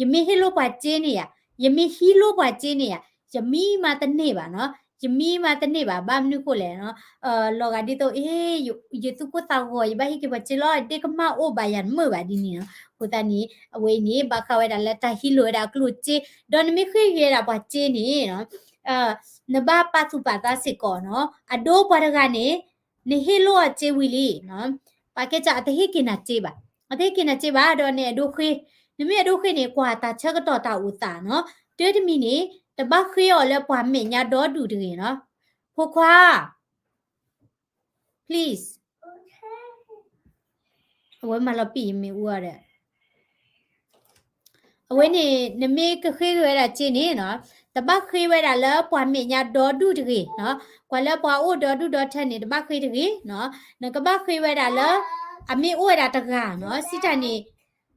ယမ့ၢ်ဟ့ၣ်လိၣ်ပှၤစ့န့ၣ်ယၤ, ယမ့ၢ်ဟံးလိၣ်ပှၤစ့န့ၣ်ယၤ, ယမံမၤတန့ၢ်ဘၣ်နီၤ, ယမံမၤတန့ၢ်ဘၣ်, ဘၣ်မနုၤဃိလဲၣ်နီၤ, လီၤဂာ်ဒ်သိး အ့ ယသူၣ်ကိၢ်သးဂီၤ ယဘၣ်ဟ့ၣ်က့ၤပှၤစ့လီၤ, ဒ့ကမၣ်အိၣ်ဘၣ်ယၤတမုာ်ဘၣ်ဒ်န့ၣ်နီၤ, အဃိသတးန့ၣ် အဝဲအံၤန့ၣ် ဘၣ်ဃးဝဲဒၣ်လၢတၢ်ဟံးလိၢ်ဝဲဒၣ်အကျိၣ်စ့, ဒီးနမ့ၢ်ဃ့က့ၤဝဲဒၣ်ပှၤစ့န့ၣ် နဘၣ်ပာ်သူၣ်ပာ်သးစ့ၢ်ကီးနီၤ, အဒိပှၤတဂၤန့ၣ် နဟ့ၣ်လိၣ်အီၤစ့ဝံၤလံ, ပာ်ကဲစၢ်အတဟ့ၣ်က့ၤနၤစ့ဘၣ်, အတဟ့ၣ်က့ၤနၤစ့ဘၣ် ဒီးနအဲၣ်ဒိးဃ့, နမ့ၢ်အဲၣ်ဒိးဃ့န့ၣ် ကွၢ်တၢ်ဆၢကတီၢ်တၢ်အိၣ်သးနီၤ, တၢ်တမံၤန့ၣ် တဘၣ်ဃ့အီၤလၢပှၤမဲာ်ညါဒီဒူၣ်တဂ့ၤနီၤ, ဖိခွါ please, အဝဲမၤလီၤပံာ်ယမ့ၣ်အူအီၤဒီး အဝဲန့ၣ် နမ့ၢ်ကဃ့က့ၤဝဲဒၣ်စ့န့ၣ်နီၤ, တဘၣ်ဃ့ဝဲဒၣ်လၢပှၤမဲာ်ညါဒီဒူၣ်တဂ့ၤနီၤ, ပှၤလၢပှၤအိၣ်ဒီဒူၣ်ဒီထၢန့ၣ် တဘၣ်ဃ့တဂ့ၤနီၤ, နကဘၣ်ဃ့ဝဲဒၣ်လၢ အမ့ၢ်အိၣ်ဝဲဒၣ်တဂၤနီၤ, စံးတၢ်န့ၣ်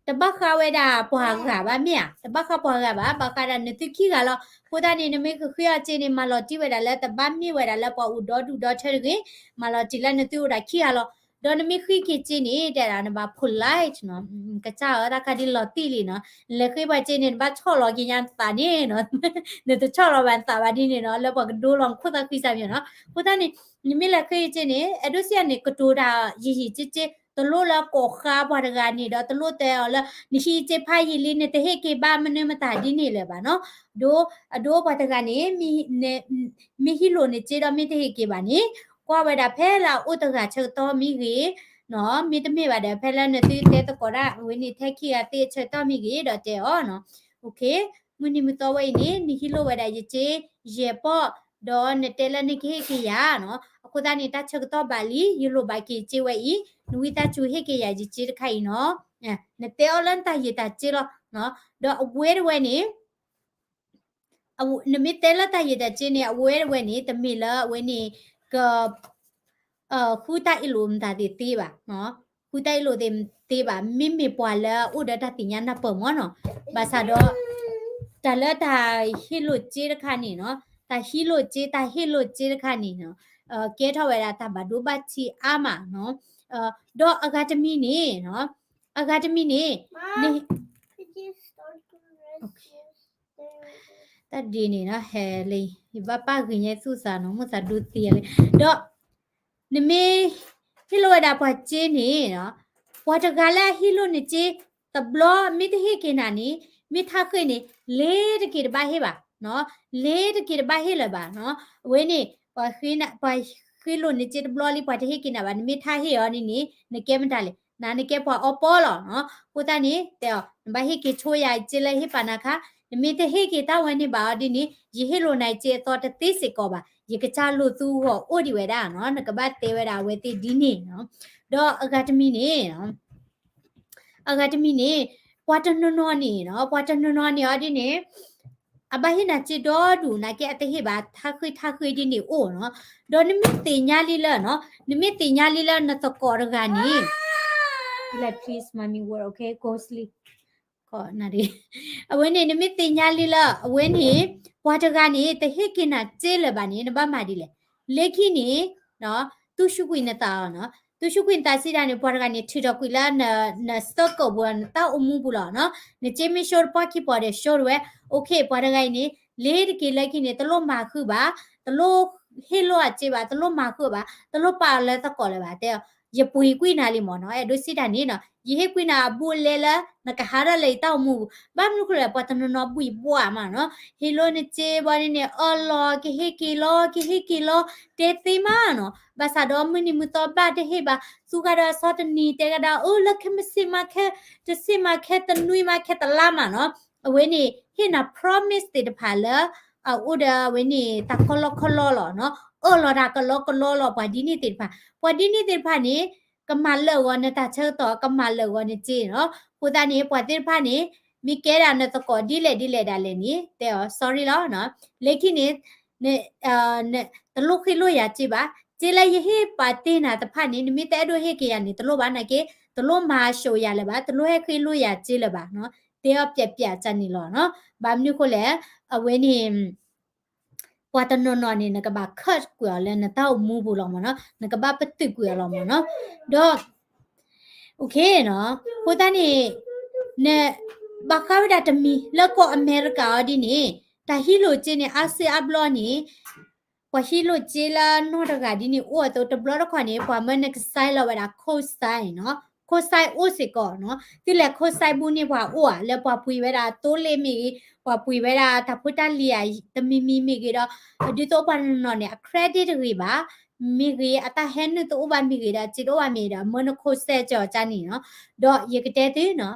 တဘၣ်ဃးဝဲဒၣ်ပှၤဂၤဘၣ်မ့ၢ်ဧါ, တဘၣ်ဃးပှၤဂၤဘၣ်, ဘၣ်ဃးဒၣ်နသုခံဂၤလီၤ, အဃိသတးန့ၣ် နမ့ၢ်ကဃ့အီၤစ့န့ၣ် မၤလီၤတံၢ်ဝဲဒၣ်လၢတဘၣ်မ့ၢ်ဝဲဒၣ်လၢပှၤအိၣ်ဒီဒူၣ်ဒီထၢတဂ့ၤ, မၤလီၤတံၢ်လၢနသုအိၣ်ဒီးခံဂၤလီၤ, ဒီးနမ့ၢ်ဃ့က့ၤစ့န့ၣ် တဲဒၣ်နဘၣ် polite နီၤ, ကစၢ်ဧၢ တၢ်ခါဒ်လီၤတံၢ်လံနီၤ, နလဲၤဃ့ပှၤစ့န့ၣ် နဘၣ်ဆီၣ်လီၤက့ၤညါနသးန့ၣ်နီၤ, နတဆီၣ်လီၤဘၣ်နသးဘၣ်ဒ်န့ၣ်နီၤ, လၢပှၤကဒိလီၤနခိၣ်သၣ်ဃံစၢ်မ့ၢ်နီၤ, အဃိသတးန့ၣ် နမ့ၢ်လဲၤဃ့က့ၤစ့န့ၣ် အဲၣ်ဒိးစံးန့ၣ် ကတိၤတၢ်ယံာ်ယံာ်က့က့, တလိၣ်လၢကိးဃါပှၤတဂၤန့ၣ်ဒီး တလိၣ်တဲအီၤလၢ နဟံးစ့ဖးယံာ်လံ နတဟ့ၣ်က့ၤဘၣ်မနုၤမတၤဒ်န့ၣ်လၢၤဘၣ်နီၤ, ဒီး အဒိပှၤတဂၤန့ၣ် မ့ၢ်ဟံးလိၢ်နစ့ဒီးမ့ၢ်တဟ့ၣ်က့ၤဘၣ်န့ၣ် ကွၢ်ဝဲဒၣ်ဖဲလၢအအိၣ်တဂၤဆၢကတီၢ်မ့ၢ်ဂ့ၤ, မ့တမ့ၢ်ဘၣ်ဒီး ဖဲလၢနသုတဲသကိးတၢ်ဝဲန့ၣ် ထဲခံဂၤသ့အဆၢကတီၢ်မ့ၢ်ဂ့ၤ ဒီးတဲအီၤနီၤ, မုၢ်နံၤမုၢ်သီဝဲအံၤန့ၣ် နဟံးလိၢ်ဝဲဒၣ်ယစ့ ယဲၢ်ပီၢ်, ဒီးနတဲလၢနကဟ့ၣ်က့ၤယၤနီၤ, အဃိသတးန့ၣ် တၢ်ဆၢကတီၢ်ဘၣ်လံ ယလိၣ်ဘၣ်က့ၤစ့ဝဲအံၤ, နဝံသးစူၤဟ့ၣ်က့ၤယၤယစ့တခါအံၤနီၤ, နတဲအီၤလၢနတၢ်ယံာ်တၢ်စ့လီၤ, ဒီးအဝဲတဝဲန့ၣ် နမ့ၢ်တဲလၢတၢ်ယံာ်တၢ်စ့န့ၣ် အဝဲတဝဲန့ၣ် တမ့ၢ်လၢအဝဲန့ၣ် က ဃုတၢ်အ့ၣ်လိာ်မတၤသ့ၣ်သ့ဘၣ်, ဃုတၢ်အ့ၣ်လိာ်သ့ၣ်သ့ဘၣ်, မ့မ့ၢ်ပှၤလၢအအိၣ်ဒီးတၢ်သ့ၣ်ညါနၢ်ပၢၢ်မ့ၢ်နီၤ, ဘၣ်ဆၣ်ဒီး တၢ်လၢတၢ်ဟ့ၣ်လိာ်စ့တခါန့ၣ်နီၤ, တၢ်ဟံးလိာ်စ့ တၢ်ဟ့ၣ်လိာ်စ့တခါန့ၣ်နီၤ, ကဲထီၣ်ဝဲဒၣ်တၢ်ဘၣ်ဒိဘၣ်ထံးအါမးနီၤ, ဒီးအဂၤတမံၤန့ၣ်နီၤ, အဂၤတမံၤန့ၣ် တၢ်ဒ်န့ၣ်နီၤ ဟဲလံ, ယဘၣ်ပာ်ဂ့ၤညါသူၣ်သးနီၤ မိၢ်သးဒိသံယၤလံ, ဒီး နမ့ၢ် ဟ့ၣ်လိာ်ဝဲဒၣ်ပှၤစ့န့ၣ်နီၤ, ပှၤတဂၤလၢအဟ့ၣ်လိာ်နစ့ တဘျီမ့ၢ်တဟ့ၣ်က့ၤနၤန့ၣ် မ့ၢ်ထါဃ့ၢ်န့ၣ် လ့ၤတက့ၤတဘၣ်ဟ့ၣ်ဘၣ်, လ့ၤတက့ၤတဘၣ်ဟ့ၣ်လၢၤဘၣ်နီၤ, အဝဲန့ၣ် ပှၤဃ့ၢ်လိာ်နစ့တဘျီလံ ပှၤတဟ့ၣ်က့ၤနၤဘၣ် နမ့ၢ်ထါဟ့ၣ်အီၤန့ၣ်န့ၣ် နကဲမတၤလဲၣ်, နၤနကဲပှၤအီပီလီၤနီၤ, အဃိသတးန့ၣ် တဲအီၤ နဘၣ်ဟ့ၣ်က့ၤဆိယၤစ့လၢဟ့ၣ်ပာ်နၤခါ, နမ့ၢ်တဟ့ၣ်က့ၤတၢ်ဝဲန့ၣ်ဘၣ်အီၤဒ်န့ၣ် ယဟ့ၣ်လိာ်နၤစ့အသီတသ့စ့ၢ်ကီးဘၣ်, ယကစၢ်လိာ်သုဂီၢ်အိၣ်ဒံးဝဲဒၣ်နီၤ, နကဘၣ်တဲဝဲဒၣ်အဝဲသ့ၣ်ဒ်န့ၣ်နီၤ, ဒီးအဂၤတမံၤန့ၣ် အဂၤတမံၤန့ၣ် ပှၤတနီၤနီၤန့ၣ်နီၤ, ပှၤတနီၤနီၤန့ၣ်အီၤဒ်န့ၣ် အဘၣ်ဟ့ၣ်နၤစ့ဒီဒူၣ် နာ်က့အတဟ့ၣ်ဘၣ် ထါဃ့ၢ်ထါဃ့ၢ်ဒ်န့ၣ်အိၣ်နီၤ, ဒီးနမ့ၢ်သ့ၣ်ညါလံလၢနီၤ, နမ့ၢ်သ့ၣ်ညါလံလၢနသကိးတဂၤန့ၣ် like please mommy word okay go sleep အဝဲန့ၣ် နမ့ၢ်သ့ၣ်ညါလံလၢ အဝဲန့ၣ် ပှၤတဂၤန့ၣ် တဟ့ၣ်က့ၤနၤစ့လၢၤဘၣ်န့ၣ် နဘၣ်မၤဒ်လဲၣ်, လၢခံန့ၣ် သူၣ်ဆူၣ်ကွံာ်နသးအီၤနီၤ, သူၣ်ဆူၣ်ကွံာ်နသးစံးတၢ်န့ၣ် ပှၤတဂၤန့ၣ် ထုးထီၣ်ကွံာ်လၢန circle ပူၤ နတၢ်အိၣ်မူပူၤလီၤနီၤ, နစ့မ့ၢ် show တပှၢ်ခံပီၤဒီး show တဝဲ, okay ပှၤတဂၤအံၤန့ၣ် လ့ၤတက့ၤလၢခံန့ၣ် တလိၣ်မၤဃုာ်ဘၣ်, တလိၣ်ဟ့ၣ်လိာ်အစ့ဘၣ်, တလိၣ်မၤဃုာ်ဘၣ်, တလိၣ်ပာ်အီၤလၢသကိးလၢၤဘၣ်, တဲအီၤ ယပှ့ၤကွံာ်နၤလံမ့ၢ်နီၤ, အဲၣ်ဒိးစံးတၢ်န့ၣ်နီၤ, ယဟ့ၣ်ကွံာ်နၤအဘူးအလဲလၢ နကဟးထီၣ်လၢယတၢ်အိၣ်မူပူၤ, ဘၣ်မနုၤဃိလဲၣ် ပှၤတနီၤနီၤဘှံးဘှးမးနီၤ, ဟ့ၣ်လိာ်နစ့ဘၣ်န့ၣ်န့ၣ် အၢၣ်လီၤကဟ့ၣ်က့ၤလီၤ ကဟ့ၣ်က့ၤလီၤ တဲသ့မးနီၤ, ဘၣ်ဆၣ်ဒီးမုၢ်နံၤမုၢ်သီဘၣ်တဟ့ၣ်ဘၣ်, သူကဒီးအဆီတနံၤ တဲကဒီး အၢ လၢခဲမုၢ်ဆ့ၣ်မး ခဲတဆ့ၣ်မး ခဲတနွံမး ခဲတလါမးနီၤ, အဝဲန့ၣ် ဟ့ၣ်နၤ promise သ့ၣ်တဖၣ်လၢ အအိၣ်ဒီးအဝဲန့ၣ် တၢ်ကလီကလီလီၤနီၤ, အၢၣ်လီၤတၢ်ကလီကလီလီၤ ပှၤဒ်န့ၣ်သ့ၣ်တဖၣ်, ပှၤဒ်န့ၣ်သ့ၣ်တဖၣ်န့ၣ် ကမၤလၢာ်ဂီၤနတၢ်ဆၢကတီၢ် ကမၤလၢာ်ဂီၤနစ့နီၤ, အဃိသတးန့ၣ် ပှၤသ့ၣ်တဖၣ်န့ၣ် မ့ၢ်ကဲဒၣ်နသကိးဒ်လဲၣ်ဒ်လဲၣ်ဒၣ်လဲာ်န့ၣ် တဲအီၤ sorry လီၤနီၤ, လၢခံန့ၣ် တလိၣ်ဃ့လိၢ်ယၤစ့ဘၣ်, စ့လၢယဟ့ၣ်ပာ်တ့ၢ်နၤတဖၣ်န့ၣ် နမ့ၢ်တအဲၣ်ဒိးဟ့ၣ်က့ၤယၤန့ၣ် တလိၣ်ဘၣ်နာ်က့, တလိၣ်မၤၡိးယၤလၢၤဘၣ်, တလိၣ်ဟဲဃ့လိၢ်ယၤစ့လၢၤဘၣ်နီၤ, တဲအီၤပျဲးပျဲးကန့ၣ်လီၤနီၤ, ဘၣ်မနုၤဃိလဲၣ်, အဝဲန့ၣ် ပှၤတနီၤနီၤန့ၣ် နကဘၣ် cut ကွံာ်အီၤလၢနတၢ်အိၣ်မူပူၤလီၤမ့ၢ်နီၤ, နကဘၣ်ပတုာ်ကွံာ်အီၤလီၤမ့ၢ်နီၤ, ဒီး OK နီၤ, အဃိသတးန့ၣ် န ဘၣ်ဃးဝဲဒၣ်တမံၤ လၢကီၢ်အမဲရကၤအီၤဒ်န့ၣ် တၢ်ဟံးလိာ်စ့န့ၣ် အါစုအါဘျီန့ၣ် ပှၤဟံးလိာ်စ့လၢနီၢ်တဂၤဒ်န့ၣ် အိၣ်အသိး တဘျီတခီၣ်န့ၣ် ပှၤမၢနကစဲလီၤဝဲဒၣ် cosign နီၤ, cosign အိၣ်စ့ၢ်ကီးနီၤ, သုလဲၤ cosign ဘူးန့ၣ် ပှၤအိၣ်ဧါ, လၢပှၤပှ့ၤဝဲဒၣ်သိလ့ၣ်မ့ၢ်ဂ့ၤ, ပှၤပှ့ၤဝဲဒၣ်တၢ်ဖိတၢ်လံၤဧါ တမံၤမံၤမ့ၢ်ဂ့ၤဒီး ဒ်သိးပှၤတနီၤနီၤန့ၣ် အ credit တဂ့ၤဘၣ်, မ့ၢ်ဂ့ၤ အတၢ်ဟဲနုာ်တအိၣ်ဘၣ်မ့ၢ်ဂ့ၤဒီး စ့တအိၣ်ဘၣ်မ့ၢ်ဒီး မၢန cosign ကီၤကန့ၣ်နီၤ, ဒီးယကတဲသုနီၤ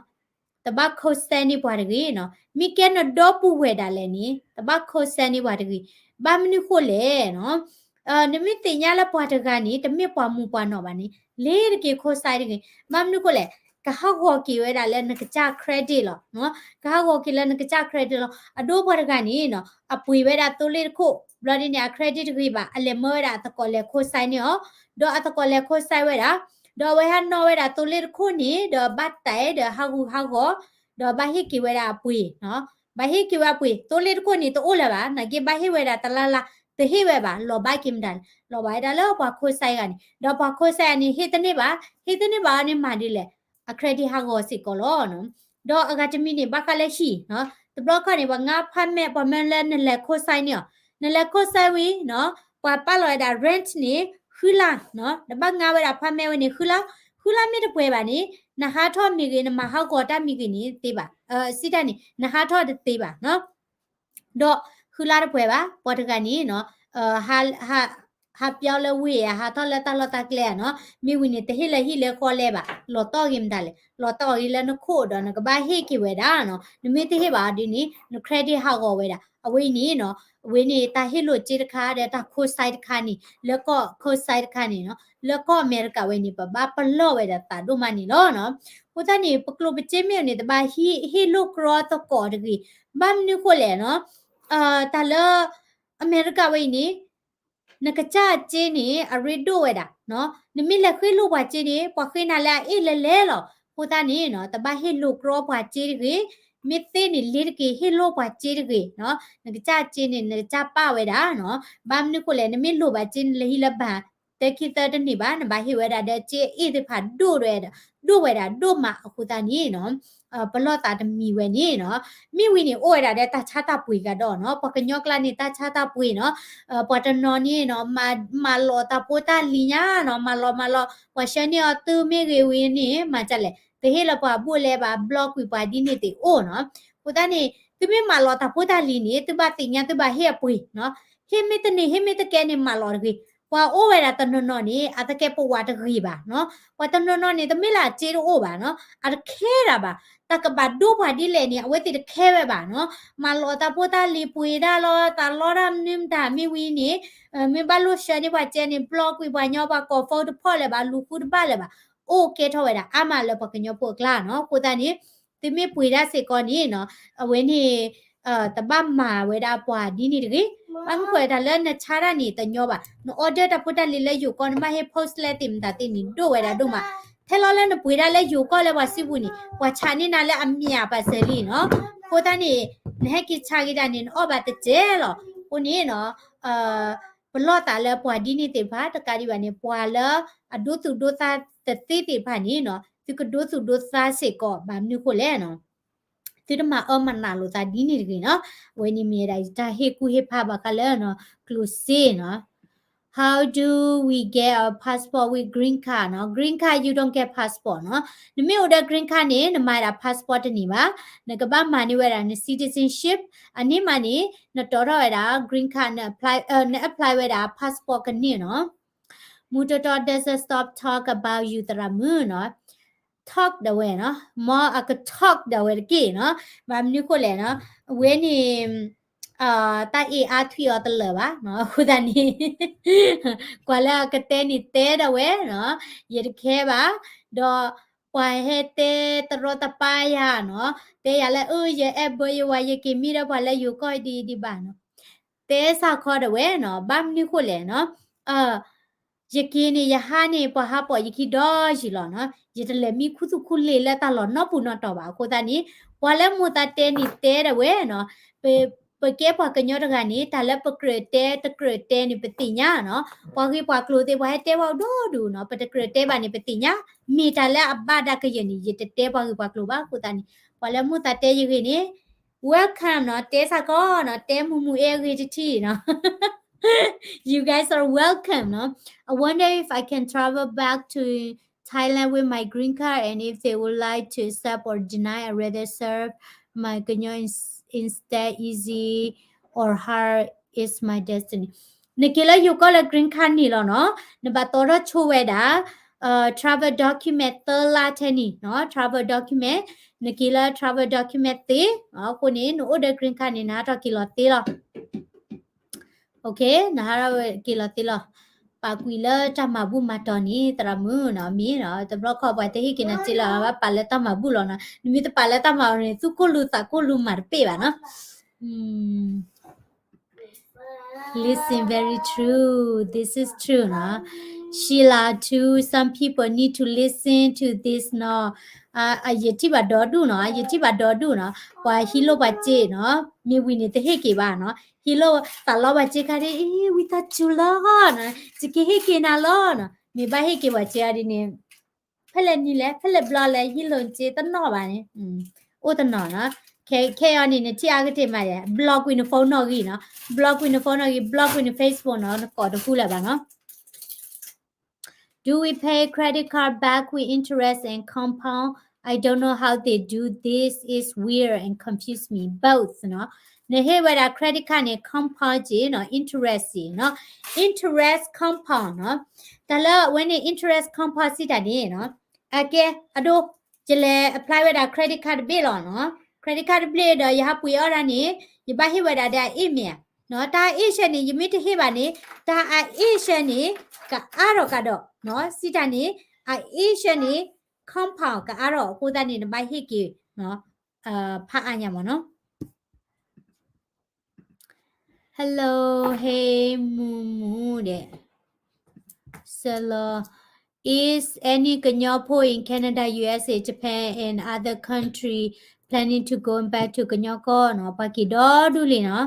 တဘၣ် cosign န့ၢ်ပှၤတဂ့ၤနီၤ, မ့ၢ်ကဲနဒီပုၢ်ဝဲၢ်ဒၣ်လဲာ်န့ၣ် တဘၣ် cosign န့ၢ်ပှၤတဂ့ၤ, ဘၣ်မနုၤဃိလဲၣ်နီၤ, နမ့ၢ်သ့ၣ်ညါလၢပှၤတဂၤန့ၣ် တမ့ၢ်ပှၤမူပှၤနီၢ်ဘၣ်န့ၣ် လ့ၤတက့ၤ cosign တဂ့ၤ, ဘၣ်မနုၤဃိလဲၣ်, ကဟးဂီၤက့ၤဝဲဒၣ်လၢနကစၢ် credit လီၤ, ကဟးဂီၤက့ၤလၢနကစၢ် credit လီၤ, အဒိပှၤတဂၤန့ၣ်နီၤ အပှ့ၤဝဲဒၣ်သိလ့ၣ်တခိၣ် ဘျီဒ်န့ၣ် အ credit တဂ့ၤဘၣ်, အလဲၤမၢဝဲဒၣ်အသကိးလဲၤ cosign န့ၢ်အီၤ, ဒီးအသကိးလဲၤ cosign ဝဲဒၣ် ဒီးအဝဲဟးနီၣ်ဝဲဒၣ်သိလ့ၣ်တခိၣ်န့ၣ် ဒီးဘၣ်တဲဒီးဟးဂူာ်ဟးဂီၤ, ဒီးဘၣ်ဟ့ၣ်က့ၤဝဲဒၣ်အပှ့ၤ, ဘၣ်ဟ့ၣ်က့ၤဝဲအပှ့ၤ, သိလ့ၣ်တခိၣ်န့ၣ် တအိၣ်လၢၤဘၣ်, နာ်က့ဘၣ်ဟ့ၣ်ဝဲဒၣ်တလါလါ, တဟ့ၣ်ဝဲဘၣ်, လီၤဘၣ်က့ၤမတၤလဲၣ်, လီၤဘၣ်ဝဲဒၣ်လၢပှၤ cosign ဂၤန့ၣ်, ဒီးပှၤ cosign ဂၤန့ၣ် ဟ့ၣ်တန့ၢ်ဘၣ်, ဟ့ၣ်တန့ၢ်ဘၣ်အီၤန့ၣ်မၤဒ်လဲၣ်, အ credit ဟးဂီၤစ့ၢ်ကီးလီၤ. ဒီးအဂၤတမံၤန့ၣ် ဘၣ်ဃးလၢဟံၣ်, တဘျီခီန့ၣ် ပှၤငါဖးမဲာ် ပှၤမၢလၢနလဲၤ cosign န့ၢ်အီၤ, နလဲၤ cosign ဝံၤ, ပှၤပာ်လီၤဝဲဒၣ် rent န့ၣ် ဃုလါ, နဘၣ်ငါဝဲဒၣ်ဖးမဲာ်ဝဲန့ၣ် ဃုလါ, ဃုလါမ့ၢ်တပှဲၤဘၣ်န့ၣ် နဟးထီၣ်မ့ၢ်ဂ့ၤ နမၤဟးဂီၤတၢ်မ့ၢ်ဂ့ၤန့ၣ်သ့ဘၣ်, စံးတၢ်န့ၣ် နဟးထီၣ်တသ့ဘၣ် ဒီးဃုလါတပှဲၤဘၣ်, ပှၤတဂၤန့ၣ်နီၤ, ဟးပျီလၢဝ့ၢ်ဧါ, ဟးထီၣ်လၢတၢ်လီၢ်တၢ်ကျဲဧါနီၤ, မ့ၢ်ဝံၤန့ၣ် တဟ့ၣ်လၢဟံၣ်လၢဃီလဲဘၣ်, လီၤတီၢ်ဂ့ၤမတၤလဲၣ်, လီၤတီၢ်ဂ့ၤလၢနခိၣ်ဒီးနကဘၣ်ဟ့ၣ်က့ၤဝဲဒၣ်နီၤ, နမ့ၢ်တဟ့ၣ်ဘၣ်အီၤဒ်န့ၣ် န credit ဟးဂီၤဝဲဒၣ်, အဝဲအံၤန့ၣ်နီၤ, အဝဲန့ၣ်တၢ်ဟ့ၣ်လိာ်စ့တခါဒီးတၢ် cosign တခါန့ၣ်, လၢကီၢ် cosign တခါန့ၣ်နီၤ, လၢကီၢ်အမဲရကၤဝဲန့ၣ် ပဘၣ်ပလီၢ်ဝဲဒၣ်သးဒိၣ်မးန့ၣ်လီၤနီၤ. အဃိသတးန့ၣ် ပကျိၣ်ပစ့မ့ၢ်အိၣ်န့ၣ် တဘၣ်ဟ့ၣ်လိာ်ကြီသကိးတဂ့ၤ, ဘၣ်မနုၤဃိလဲၣ်နီၤ, တၢ်လၢ အမဲရကၤဝဲအံၤန့ၣ် နကစၢ်စ့န့ၣ် အရ့ဒိၣ်ဝဲဒၣ်, နမ့ၢ်လဲၤဃ့လိာ်ပှၤစ့န့ၣ် ပှၤဃ့နၤလၢအအ့ၣ်လဲၤလဲၤလီၤ. အဃိသတးန့ၣ်နီၤ တဘၣ်ဟ့ၣ်လိာ်ကြီပှၤစ့တဂ့ၤ, မ့ၢ်သ့န့ၣ် လ့ၤတက့ၤဟ့ၣ်လိာ်ပှၤစ့တဂ့ၤနီၤ, နကစၢ်စ့န့ၣ် နကစၢ်ပာ်ဝဲဒၣ်နီၤ, ဘၣ်မနုၤဃိလဲၣ် နမ့ၢ်လိာ်ဘၣ်စ့နလဲၤဟံးလၢဘၣ် တၢခံသၢတန့ၢ်ဘၣ်, နဘၣ်ဟ့ၣ်ဝဲဒၣ်ဒီးစ့အအ့ၣ်သ့ၣ်တဖၣ်ဒိၣ်ဝဲဒၣ်, ဒိၣ်ဝဲဒၣ်ဒိၣ်မးအဃိသတးန့ၣ်နီၤ ပလီၢ်သးတမံၤဝဲန့ၣ်နီၤ, မ့ၢ်ဝံၤန့ၣ် အိၣ်ဝဲဒၣ်ဒီးတၢ်ဆါတၢ်ပှ့ၤကဒီးနီၤ, ပှၤကညီကျါန့ၣ် တၢ်ဆါတၢ်ပှ့ၤနီၤ, ပှၤတနီၤန့ၣ်နီၤ မၤလီၤတၢ်ဖိတၢ်လံၤညါနီၤ, မၤလီၤမၤလီၤ, ပှၤဆှၢန့ၢ်အီၤသုမ့ၢ်ဂ့ၤဝံၤန့ၣ် မၤဒ်လဲၣ်, တဟ့ၣ်လၢပှၤဘူးလဲဘၣ်, ဘျီကွံာ်ပှၤဒ်န့ၣ်သ့ၣ်အိၣ်နီၤ. အဃိသတးန့ၣ် သုမ့ၢ်မၤလီၤတၢ်ဖိတၢ်လံၤန့ၣ် သုဘၣ်သ့ၣ်ညါသုဘၣ်ဟ့ၣ်အပှ့ၤနီၤ, ဟ့ၣ်မ့ၢ်တန့ၢ် ဟ့ၣ်မ့ၢ်တကဲန့ၣ် မၤလီၤတဂ့ၤ. ပှၤအိၣ်ဝဲဒၣ်တနီၤနီၤန့ၣ် အတကဲပဝးတဂ့ၤဘၣ်နီၤ, ပှၤတနီၤနီၤန့ၣ် တမ့ၢ်လၢအစ့တအိၣ်ဘၣ်နီၤ, အတခဲတၢ်ဘၣ်, တၢ်ကဘၣ်ဒိပှၤဒ်လဲၣ်န့ၣ် အဝဲသ့ၣ်တခဲဝဲဘၣ်နီၤ, မၤလီၤတၢ်ဖိတၢ်လံၤပှ့ၤတၢ်လီၤ, တၢ်လီတၢ်မနုၤမတၤမ့ၢ်ဝံၤန့ၣ် မ့ၢ်ဘၣ်လိၣ်ဆှၢန့ၢ်ပှၤစ့န့ၣ် ဘျီကွံာ်ပှၤညီ ပှၤကိးဖီတဖီၣ်လၢၤဘၣ်, လူၤဃုတဘၣ်လၢၤဘၣ်, အိၣ်ကဲထီၣ်ဝဲဒၣ်အါမးလၢပှၤကညီဖိအကျါနီၤ. အဃိသတးန့ၣ် သုမ့ၢ်ပှ့ၤတၢ်စ့ၢ်ကီးန့ၣ်နီၤ, အဝဲန့ၣ် တဘၣ်မၤဝဲဒၣ်ပှၤဒ်န့ၣ်တဂ့ၤ. ဘၣ်မနုၤဃိလဲၣ် တၢ်လၢနဆါတၢ်န့ၣ်တညီဘၣ်, န order တၢ်ဖိတၢ်လံၤလၢယိၤကီၢ် နဘၣ်ဟ့ၣ် post လဲသ့ၣ်မတၤသ့ၣ်န့ၣ် ဒိၣ်ဝဲဒၣ်ဒိၣ်မး. ထဲလီၤလၢနပှ့ၤတၢ်လၢယိၤကီၢ်လၢပှၤစုပူၤန့ၣ် ပှၤဆးန့ၢ်နၤလၢအမံၤအပာ်စၢၤလံနီၤ. အဃိသတးန့ၣ် နဟဲက့ၤဆါက့ၤတၢ်န့ၣ် နအီၣ်ဘၣ်တစဲးလီၤ. အဃိန့ၣ်နီၤ ပလီၢ်သးလၢပှၤဒ်န့ၣ်သ့ၣ်တဖၣ် တကးဒံးဘၣ်န့ၣ် ပှၤလၢအဒိသူၣ်ဒိသးတသ့သ့ၣ်တဖၣ်န့ၣ်နီၤ သုကဒိသူၣ်ဒိသးစ့ၢ်ကီး ဘၣ်မနုၤဃိလဲၣ်နီၤ သုတမၤအၢမၤနးလိာ်သးဒ်န့ၣ်တဂ့ၤနီၤ. အဝဲန့ၣ်မ့ၢ်ဝဲဒၣ်ယတၢ်ဟ့ၣ်ကူၣ်ဟ့ၣ်ဖးဘၣ်ဃးလၢနီၤ ကျိၣ်စ့နီၤ How do we get a passport with green card နီၤ green card you don't get passport နီၤ. နမ့ၢ်အိၣ်ဒီး green card န့ၣ် နမၤဝဲဒၣ် passport တန့ၢ်ဘၣ်. နကဘၣ်မၤန့ၢ်ဝဲဒၣ်န citizenship အန့ၣ်မးန့ၣ် နတီထီၣ်ဝဲဒၣ် green card န apply န apply ဝဲဒၣ် passport ကန့ၢ်နီၤ. မူတီတီ doesn't stop talk about you သရၣ်မုၣ်နီၤ. talk ဒၣ်ဝဲနီၤ မ်အက talk ဒၣ်ဝဲတက့ၢ်နီၤ. ဘၣ်မနုၤဃိလဲၣ်နီၤ အဝဲန့ၣ် တၢ်အ့ၣ်အါထွံၣ်အီၤတလၢာ်ဘၣ်နီၤ. အဃိသတးန့ၣ် ကွၢ်လၢအကတဲန့ၣ်တဲဒၣ်ဝဲနီၤ, ယတခဲဘၣ်, ဒီးပှၤဟဲတဲတရီတပါယၤနီၤ, တဲယၤလၢ အၢ ယအဲၣ်ဘၢယဝၤ ယက့ၤမံဒီးပှၤလၢယိၤကီၢ်ဒ်ဒံးဘၣ်နီၤ. တဲစ့ၢ်ကီးဒၣ်ဝဲနီၤ, ဘၣ်မနုၤဃိလဲၣ်နီၤ, ယက့ၤန့ၣ် ယဟါန့ၣ် ပှၤဟးပိာ်ယခံဒီယံာ်လီၤနီၤ. ယတလဲၤမံခူသူၣ်ခူလ့ၤလၢတၢ်လီၢ်နီတပူၤနီတတီၤဘၣ်. အဃိသတးန့ၣ် ပှၤလၢမိၢ်သးတဲန့ၣ်တဲဒၣ်ဝဲနီၤ, ပ ပကဲပှၤကညီတဂၤန့ၣ် တၢ်လၢပကြၢးတဲတကြၢးတဲန့ၣ် ပသ့ၣ်ညါနီၤ. ပှၤဂ့ၢ်ပှၤကျိၤသ့ၣ် ပှၤဟဲတဲဝဲဒိၣ်ဒိၣ်နီၤ, ပတကြၢးတဲဘၣ်န့ၣ် ပသ့ၣ်ညါ. မ့ၢ်တၢ်လၢအဘၣ်ဒၣ်ကယဲၢ်န့ၣ် ယတတဲပှၤဂ့ၢ်ပှၤကျိၤဘၣ်. အဃိသတးန့ၣ် ပှၤလၢမိၢ်သးတဲယဂ့ၢ်န့ၣ် welcome နီၤ, တဲစ့ၢ်ကီးနီၤ, တဲမုာ်မုာ်အဲအဂ့ၢ်တထံၣ်နီၤ. You guys are welcome နီၤ. I wonder if I can travel back to Thailand with my green card, and if they would like to accept or deny, I rather serve my Kenya ins- instead easy or hard is my destiny. နက့ၤလၢယိၤကီၢ်လၢ green card န့ၣ်လီၤနီၤ, နဘၣ်တီထီၣ်ဆိဝဲဒၣ် travel document သၢလါထဲန့ၣ်နီၤ, travel document, နက့ၤလၢ travel document သ့, အဃိန့ၣ် နအိၣ်ဒီး green card န့ၣ် နဟးထီၣ်က့ၤလီၤသ့လီၤ. နဟးထီၣ်က့ၤလီၤသ့လီၤ. ပာ်ကွံာ်လၢတၢ်မၤဘူၣ်မၤတီၤန့ၣ် သရၣ်မုၣ်နီၤ, မ့ၢ်နီၤ, တဘျီခီပှၤတဟ့ၣ်က့ၤနၤစ့လီၤ, ဘၣ်ပာ်လၢတၢ်မၤဘူၣ်လီၤနီၤ. နမ့ၢ်တပာ်လၢတၢ်မၤအီၤန့ၣ် သူၣ်ကိၢ်လူၤသးကိၢ်လူၤမၤတပ့ၢ်ဘၣ်နီၤ. Listen, very true. This is true နီၤ. Sheila too, some people need to listen to this နီၤ. အယထံၣ်ဘၣ်ဒီဒူၣ်နီၤ, ယထံၣ်ဘၣ်ဒီဒူၣ်နီၤ. ပှၤဟံးလိၣ်ပှၤစ့နီၤ, မ့ၢ်ဝံၤန့ၣ်တဟ့ၣ်က့ၤဘၣ်နီၤ. ဟံးလိၣ်သးလီပှၤစ့ခါဒ်အံၤ, ဝံသးစူၤလီၤနီၤ, ယကဟ့ၣ်က့ၤနၤလီၤနီၤ. မ့ၢ်ဘၣ်ဟ့ၣ်က့ၤပှၤစ့အီၤဒ်န့ၣ် ဖဲလဲၣ်နံၤလဲၣ်, ဖဲလဲၣ်ဘျီလဲၣ်, ဟံးလိၣ်စ့တနီၣ်ဘၣ်န့ၣ်, အိၣ်တနီၤနီၤ. ခဲအံၤန့ၣ် နထံၣ်အါကတ့ၢ်မးယဲၢ်, block ကွံာ်န phone နီၣ်ဂံၢ်နီၤ, block ကွံာ်န phone နီၣ်ဂံၢ်, block ကွံာ်န Facebook နီၤ, နကိးတဟူလၢၤဘၣ်နီၤ. Do we pay credit card back with interest and compound? I don't know how they do this. It's weird and confuse me. Both နီၤ. နဟ့ၣ်ဝဲဒၣ် credit card န့ၣ် compound က့ၤနီၤ, interest က့ၤနီၤ, interest compound နီၤ. တၢ်လၢအဝဲန့ၣ် interest compound စံးတၢ်န့ၣ်နီၤ, အကဲ အဒိ ယလဲၤ apply ဝဲဒၣ် credit card တဘ့ၣ်လီၤနီၤ. credit card တဘ့ၣ်ဒီး ယဟးပှ့ၤအီၣ်ဒၣ်န့ၣ် ယဘၣ်ဟ့ၣ်ဝဲဒၣ်ဒီးအ interest မ့ၢ်ဧါနီၤ. တၢ်အ interest န့ၣ် ယမ့ၢ်တဟ့ၣ်ဘၣ်န့ၣ် တၢ်အ interest န့ၣ် ကအါထီၣ်ကဒီးနီၤ. စံးတၢ်န့ၣ် အ interest န့ၣ် compound ကအါထီၣ်, အဃိသတးန့ၣ် နဘၣ်ဟ့ၣ်က့ၤ ဖးအါညါမ့ၢ်နီၤ. Hello, hey, မူမူဒဲး, ဆလီၤ, is any ကညီဖိ in Canada, U S A, Japan and other country planning to going back to ကညီကီၢ်နီၤ. ပှၤက့ၤဒီဒူၣ်လံနီၤ.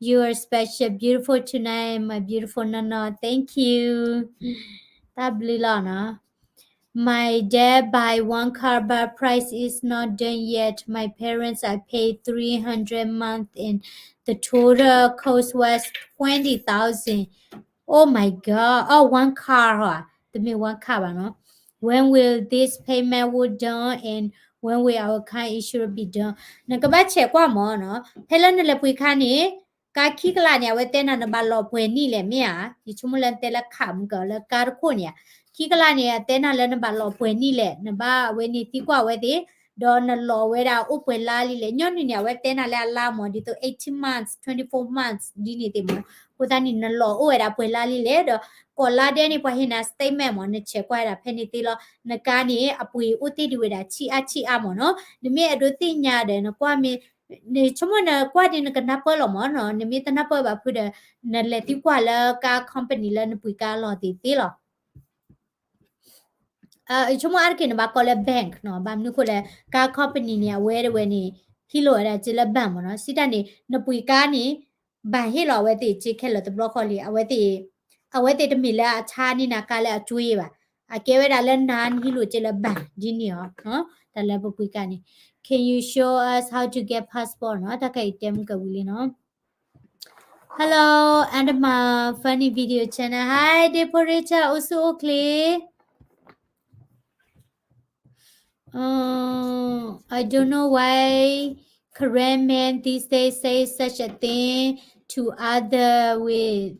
You are special, beautiful tonight, my beautiful နီၢ်နီၢ်, thank you. တၢ်ဘျုးလီၤနီၤ. My dad buy one car, but price is not done yet. My parents, I pay three hundred month, and the total cost was twenty thousand. Oh my God! Oh, one car ဟီ, တမ့ၢ် one car ဘၣ်နီၤ. When will this payment will done, and when will our car insurance be done? နကဘၣ်ဆဲးကွၢ်မ့ၢ်နီၤ. ဖဲလၢနလဲၤပှ့ၤခါန့ၣ် ကါခံကလးန့ၣ် အဝဲတဲနၤနဘၣ်လီၤပှဲၤနံၣ်လဲၣ် မ့ၢ်ဧါ. ယဆိကမိၣ်လၢနတဲလၢခးမုၢ်ကလၢကါတခိၣ်န့ၣ်ဧါ. ခံကလးန့ၣ် အတဲနၤလၢနဘၣ်လီၤပှဲၤနံၣ်လဲၣ်, နဘၣ်အဝဲန့ၣ်သံကွၢ်ဝဲသ့ၣ်, ဒီးနလီၤဝဲဒၣ်အိၣ်ပှဲၤလါလံလဲၣ်. ညီနုၢ်န့ၣ် အဝဲတဲနၤလၢအလါမ့ၢ် ဒ်သိး eighteen months, twenty-four months ဒ်န့ၣ်သ့ၣ်မ့ၢ်. အဃိသတးန့ၣ် နလီၤအိၣ်ဝဲဒၣ်ပှဲၤလါလံလဲၣ်, ဒီးကိးလါဒဲးန့ၣ် ပှၤဟ့ၣ်နၤ statement မ့ၢ် နဆဲးကွၢ်ဝဲဒၣ်ဖဲန့ၣ်သ့လီၤ. နကါန့ၣ် အပှ့ၤအိၣ်တ့ၢ်ဒံးဝဲဒၣ် ဆံးအါဆံးအါမ့ၢ်နီၤ. နမ့ၢ်အဲၣ်ဒိးသ့ၣ်ညါဒီး နကွၢ်မ့ၢ် နဆိကမိၣ်နကွၢ်ဒ်နကနၢ်ပၢၢ်လီၤမ့ၢ်နီၤ. နမ့ၢ်တနၢ်ပၢၢ်ဘၣ်ဖုဒီး နလဲၤသံကွၢ်လၢကါ company လၢနပှ့ၤကါအလီၢ်သ့ၣ်သ့လီၤ. ဆိကမိၣ်အါတက့ၢ်နဘၣ်ကိးလၢ bank နီၤ. ဘၣ်မနုၤအဃိလဲၣ်, ကါ company န့ၣ် အဝဲတဝဲန့ၣ် ဟံးလိာ်ဝဲဒၣ်စ့လၢ bank မ့ၢ်နီၤ. စံးတၢ်န့ၣ် နပှ့ၤကါန့ၣ် bank ဟ့ၣ်လီၤအဝဲသ့ၣ်စ့ခဲလၢာ်တဘျီဃီလံ. အဝဲသ့ၣ် အဝဲသ့ၣ်တမ့ၢ်လၢအဆါန့ၢ်နၤကါလၢအကၠွ့ဘၣ်. အကဲဝဲဒၣ်လၢနၤနဟံးလိာ်စ့လၢ bank ဒ်န့ၣ်အီၤ. တၢ်လၢပပှ့ၤကါန့ၣ် Can you show us how to get passport နီၤ. တၢ်ခဲအံၤတဲမုၢ်ကဝံၤလံနီၤ. Hello, Adama Funny Video Channel. Hi, Depo Richard, အိၣ်ဆူၣ်အိၣ်ချ့. Um, I don't know why Karen men these days say such a thing to other with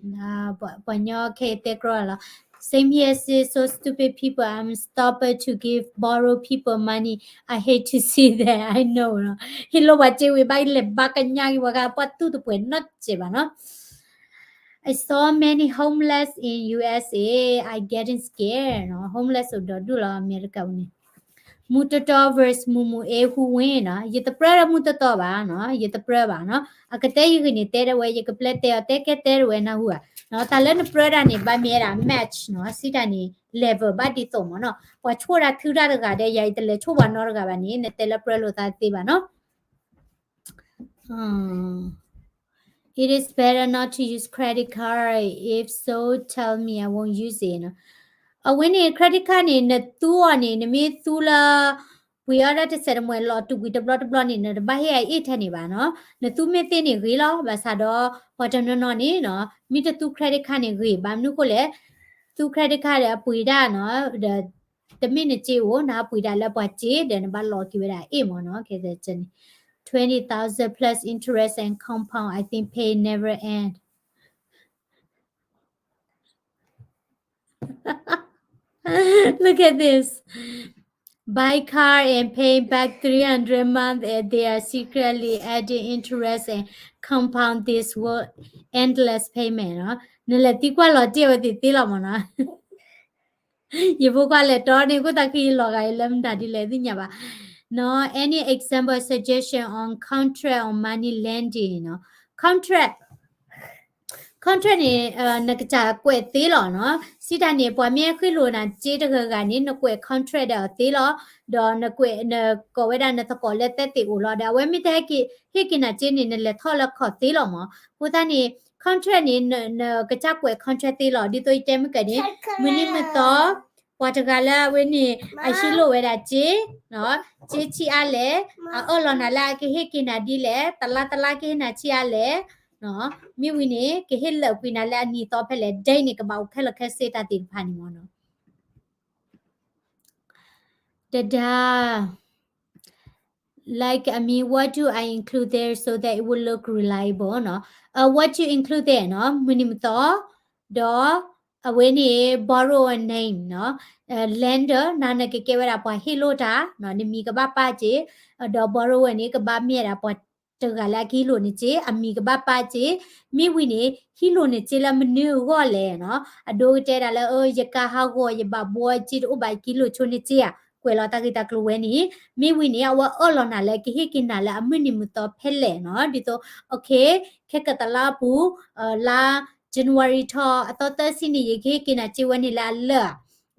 ပှၤညီခဲတဲကြီလီၤ. Same here, sis. So stupid people. I'm stopper to give borrow people money. I hate to see that. I know နီၤ. ဟ့ၣ်လိၣ်ပှၤစ့ဝံၤ ဘၣ်လဲၤဘါကညးက့ၤပှၤဂၤ ပှၤတူၢ်တပှဲၤနီတစဲးဘၣ်နီၤ. I saw many homeless in U S A. I getting scared နီၤ. Homeless အိၣ်ဒီဒူၣ်လီၤ အမဲရကၤပူၤန့ၣ်. မူတီတီ versus မူမူအ့ who win နီၤ. ယတပြၢဒီးမူတီတီဘၣ်နီၤ, ယတပြၢဘၣ်နီၤ. အကတဲယဂ့ၢ်န့ၣ် တဲဒၣ်ဝဲ, ယကပျဲတဲအီၤ တဲကဲတဲဒၣ်ဝဲနၢ်ဟူဧါ. တၢ်လၢနပြၢတၢ်န့ၣ် ဘၣ်မ့ၢ်ဝဲဒၣ် match နီၤ, စံးတၢ်န့ၣ် level ဘၣ်ဒ်သိးမ့ၢ်နီၤ. ပှၤဆိၣ်တၢ်ထုတၢ်တဂၤဒီး ယၤအံၤတလဲၤဆိၣ်ပှၤနီတဂၤဘၣ်န့ၣ် နတဲလၢပြၢလိာ်သးသ့ဘၣ်နီၤ. It is better not to use credit card. If so, tell me, I won't use it. အဝဲန့ၣ် credit card န့ၣ် နသူအီၤန့ၣ် နမ့ၢ်သူလၢ ပှ့ၤအီၣ်ဒၣ်တစဲးတမှဲၤလီၤတူာ်ကွံာ်တဘျီတဘျီန့ၣ် နတဘၣ်ဟ့ၣ်အအ့ၣ်ထဲန့ၣ်ဘၣ်နီၤ. နသူမ့ၢ်သ့န့ၣ်ဂ့ၤလီၤ, ဘၣ်ဆၣ်ဒီး ပှၤတနီၤနီၤန့ၣ်နီၤ မ့ၢ်တသူ credit card န့ၣ်ဂ့ၤ, ဘၣ်မနုၤဃိလဲၣ်, သူ credit card ဒီးအပှ့ၤဒၣ်နီၤ, ဒီး တမ့ၢ်နစ့အိၣ် နဟးပှ့ၤဒၣ်လၢပှၤစ့ ဒီးနဘၣ်လီၤက့ၤဝဲဒၣ်အ့ၣ်မ့ၢ်နီၤ. ခဲန့ၣ် twenty thousand plus interest and compound, I think pay never end. Look at this. Buy car and pay back three hundred month and they are secretly adding interest and compound this word endless payment နီၤ. နလဲၤသံကွၢ်လီၤတ့ၢ်ဝဲသ့ၣ်သ့လီၤမ့ၢ်နီၤ. ယဖိခွါလဲၤတီန့ၣ် ခိၣ်သးခုယလီၤဂာ်အံၤလၢမတၤဒ်လဲၣ်သ့ၣ်ညါဘၣ်. နီၤ any example suggestion on contract on money lending နီၤ. Contract contract န့ၣ် နကစၢ်ကွဲးသ့လီၤနီၤ. စံးတၢ်န့ၣ် ပှၤမ့ၢ်ဟ့ၣ်လိာ်နၤစ့တဂၤဂၤန့ၣ် နကွဲး contract ဒီးအီၤသ့လီၤ. ဒီးနကိးဝဲဒၣ်နသကိးလၢသဲသ့ၣ်အိၣ်လီၤ. ဒီးအဝဲမ့ၢ်တဟ့ၣ်က့ၤနၤစ့န့ၣ် နလဲၤထီၣ်လၢခီၣ်သ့လီၤမ့ၢ်. အဃိသတးန့ၣ် contract န့ၣ် နကစၢ်ကွဲး contract သ့လီၤ. ဒ်သိးယတဲမ့ၢ်ကဲန့ၣ် မုၢ်နံၤမုၢ်သီ ပှၤတဂၤလၢအဝဲန့ၣ် အဟ့ၣ်လိာ်ဝဲဒၣ်စ့ စ့ဆံးအါလဲၣ်, အအၢၣ်လီၤနၤလၢအကဟ့ၣ်က့ၤနၤဒ်လဲၣ်, တလါတလါကဟ့ၣ်နၤဆံးအါလဲၣ်, မ့ၢ်ဝံၤန့ၣ် ကဟ့ၣ်လၢာ်ကွံာ်နၤလၢအနံၤသီဖဲလဲၣ်, date န့ၣ် ကဘၣ်အိၣ်ခဲလၢာ်ခဲဆ့တၢ်သ့ၣ်တဖၣ်န့ၣ်မ့ၢ်နီၤ. တဒါ like I mean what do I include there so that it will look reliable နီၤ. What you include there နီၤ မုၢ်နံၤမုၢ်သီ ဒီး အဝဲန့ၣ် borrower name နီၤ, lender နၤနကကဲဝဲဒၣ်ပှၤဟ့ၣ်လိာ်တၢ် နမံၤကဘၣ်ပာ်စ့, ဒီး borrower န့ၣ် ကဘၣ်မ့ၢ်ဝဲဒၣ်ပှၤတဂၤလၢအကဟ့ၣ်လိာ်နစ့ အမံၤကဘၣ်ပာ်စ့, မ့ၢ်ဝံၤန့ၣ် ဟ့ၣ်လိာ်နစ့လၢမနုၤအဂီၢ်လဲၣ်နီၤ, အဒိကတဲဒၣ်လၢ ယကါဟးဂီၤ ယဘၣ်ဘှီစ့တအိၣ်ဘၣ် ယကဟ့ၣ်လိာ်ဆိနစ့ဧါ, ကွဲးလီၤတၢ်ဂ့ၢ်တၢ်ကျိၤဝဲန့ၣ်, မ့ၢ်ဝံၤန့ၣ် အဝဲအၢၣ်လီၤနၤလၢကဟ့ၣ်က့ၤနၤလၢအမုၢ်နံၤမုၢ်သီဖဲလဲၣ်နီၤ, ဒ်သိး okay ခဲကတလါအပူၤ လါ January ထီၣ်အသီသၢဆံန့ၣ် ယကဟ့ၣ်က့ၤနၤစ့ဝဲန့ၣ်လၢအလၢာ်ဧါ,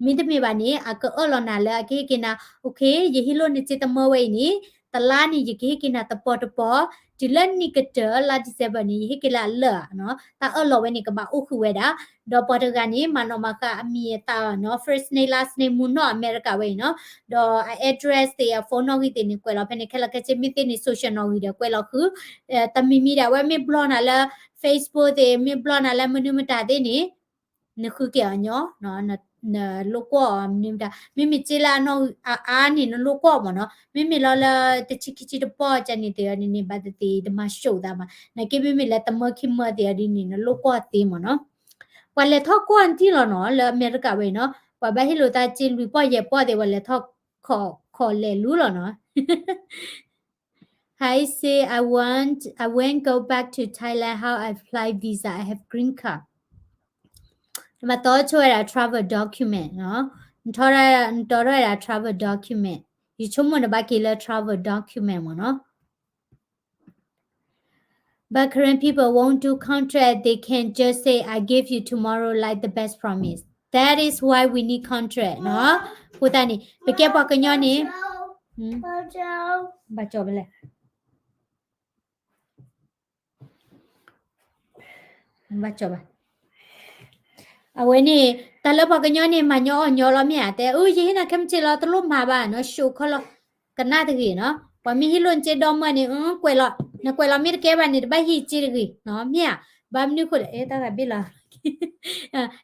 မ့တမ့ၢ်ဘၣ်န့ၣ် အကအၢၣ်လီၤနၤလၢအကဟ့ၣ်က့ၤနၤ, okay ယဟ့ၣ်လိာ်နစ့တမၢဝဲအံၤန့ၣ် တလါန့ၣ် ယကဟ့ၣ်က့ၤနၤတပီၤတပီၤ, တုၤလၢနံၣ်ကတၢၢ်လါ December န့ၣ် ယဟ့ၣ်က့ၤလၢအလၢာ်ဧါနီၤ, တၢ်အၢၣ်လီၤဝဲန့ၣ် ကဘၣ်အိၣ်ဃုာ်ဝဲဒၣ်, ဒီးပှၤတဂၤန့ၣ် မၤနီၣ်မၤဃါအမံၤအသၣ်နီၤ, first name last name မူနီၣ်အမဲရကၤဝဲအံၤနီၤ, ဒီးအ address သ့ၣ် အ phone နီၣ်ဂံၢ်သ့ၣ်န့ၣ် ကွဲးလီၤဖဲန့ၣ် ခဲလၢာ်ခဲဆ့, မ့ၢ်သ့န့ၣ် social နီၣ်ဂံၢ်ဒီးကွဲးလီၤဃုာ်, တမံၤမံၤဒၣ် အဝဲမ့ၢ်ဘျီနၤလၢ Facebook သ့ၣ် မ့ၢ်ဘျီနၤလၢမနုၤမတၤသ့ၣ်န့ၣ် နဃုက့ၤအီၤညီ, နလိာ်ကွီၢ်အီၤမနုၤမတၤ, မ့မ့ၢ်စ့လၢအနီၣ်ဂံၢ်အါအါန့ၣ် နလိာ်ကွီၢ်မ့ၢ်နီၤ, မ့မ့ၢ်လီၤလၢတဆံခံဆံတပီၢ်ကန့ၣ်သ့ၣ်အီၤန့ၣ်န့ၣ် ဘၣ်သ့ၣ်သ့ၣ်တမၤၡိၣ်သးမး, နာ်က့မ့မ့ၢ်လၢတမၢခံမၢသ့ၣ်အီၤဒ်န့ၣ် နလိာ်ကွီၢ်သ့မ့ၢ်နီၤ, ပှၤလဲၤထီၣ်ကွီၢ်နထံၣ်လီၤနီၤ, လၢအမဲရကၤဝဲအံၤနီၤ, ပှၤဘၣ်ဟ့ၣ်လိာ်သးစ့လွံၢ်ပီၢ်ယဲၢ်ပီၢ်သ့ၣ် ပှၤလဲၤထီၣ်ခီၣ်လဲၤလူလီၤနီၤ. Hi, say I want, I went go back to Thailand. How I apply visa? I have green card. နဘၣ်တီဆိဝဲဒၣ် travel document နီၤ. နတီထီၣ်ဝဲဒၣ် travel document. ယဆိကမိၣ်နဘၣ်က့ၤလၢ travel document မ့ၢ်နီၤ. But Karen people won't do contract. They can just say, I give you tomorrow, like the best promise. That is why we need contract နီၤ. အဃိသတးန့ၣ် ပကဲပှၤကညီန့ၣ် ဘၣ်ကၠီဘၣ်လဲၣ်. ဘၣ်ကၠီဘၣ်. အဝဲန့ၣ် တၢ်လၢပှၤကညီန့ၣ် မၤညီအီၣ်ညီလီၤမ့ၢ်ဧါ, တဲ အၢ ယဟ့ၣ်နၤခဲမုၢ်ဆ့ၣ်လီၤ တလိၣ်မၤဘၣ်နီၤ, ရှုပ်ခီလီၤ. ကနၣ်တဂ့ၤနီၤ, ပှၤမ့ၢ်ဟ့ၣ်လိာ်နစ့ဒီမၢန့ၣ် ကွဲးလီၤ, နကွဲးလီၤမ့ၢ်တကဲဘၣ်န့ၣ် တဘၣ်ဟ့ၣ်စ့တဂ့ၤနီၤ, မ့ၢ်ဧါ. ဘၣ်မနုၤဃိလဲၣ်, အဲ တၢ်ဂၤဘ့ၣ်လီၤ.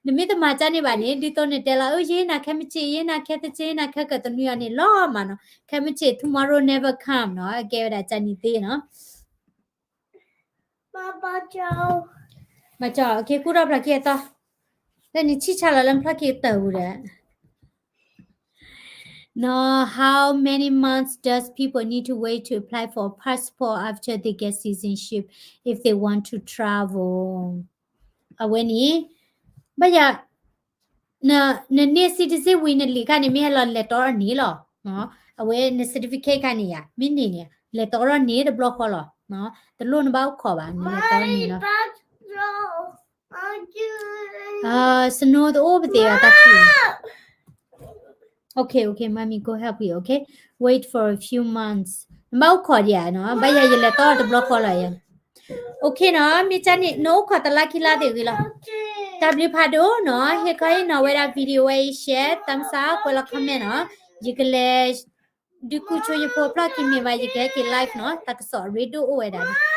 နမ့ၢ်တမၤကၢ်န့ၣ်ဘၣ်န့ၣ် ဒ်သိးနတဲလီၤ အၢ ယဟ့ၣ်နၤခဲမုၢ်ဆ့ၣ်, ယဟ့ၣ်နၤခဲသ့ၣ်ဆ့, ယဟ့ၣ်နၤခဲကတနွံအီၤန့ၣ် လီၤမးနီၤ, ခဲမုၢ်ဆ့ၣ် tomorrow never come နီၤ, အကဲဝဲဒၣ်ကၢ်န့ၣ်သ့နီၤ. မၤကၠီ, က့ၤကူၣ်ထီၣ်ဖျါခံအသီ. လၢနဆံၣ်ဆါလီၤလၢဖျီၣ်ခံကတၢၢ်ပူၤဒီး နီၤ, how many months does people need to wait to apply for a passport after they get citizenship if they want to travel? အဝဲန့ၣ် ဘၣ်ယၤ နန့ၢ် citizen ဝံၤ နလံာ်ခါန့ၣ် မ့ၢ်ဟဲလီၤလဲၤတီထီၣ်န့ၣ်လီၤ. အဝဲန certificate ခါန့ၣ်ယၤ မ့ၢ်န့ၢ်န့ၣ် လဲၤတီထီၣ်န့ၣ်တဘျီဃီလီၤ. တလိၣ်နဘၣ်အိၣ်ခိးဘၣ် နလဲၤတီန့ၣ်လီၤ. Snow တအိၣ်ပသ့ၣ်ဘၣ် တၢ်ထံၣ် Okay, okay, mommy go help you, okay? Wait for a few months. နဘၣ်အိၣ်ခိးဒံးဧါနီၤ, ဘၣ်ယၤယလဲၤတီတဘျီဃီလီၤယၤ. Okay နီၤ, မ့ၢ်ကန့ၣ် နအိၣ်ခိးတလါခံလါသ့ၣ်ဂ့ၤလီၤ. တၢ်ဘျုးဖးဒိၣ်နီၤ, ဟ့ၣ်ခီဟ့ၣ်နီၤဝဲဒၣ် video ဝဲအံၤ share, thumbs up, ကွဲးလီၤ comment နီၤ, ယကလဲၤ ဒုးကူဆိယဖိဖျီၣ်ခံမ့ၢ်ဘၣ် ယကဟဲက့ၤ live နီၤ, တၢ်ကစီၣ်အရ့ဒိၣ်အိၣ်ဝဲဒၣ်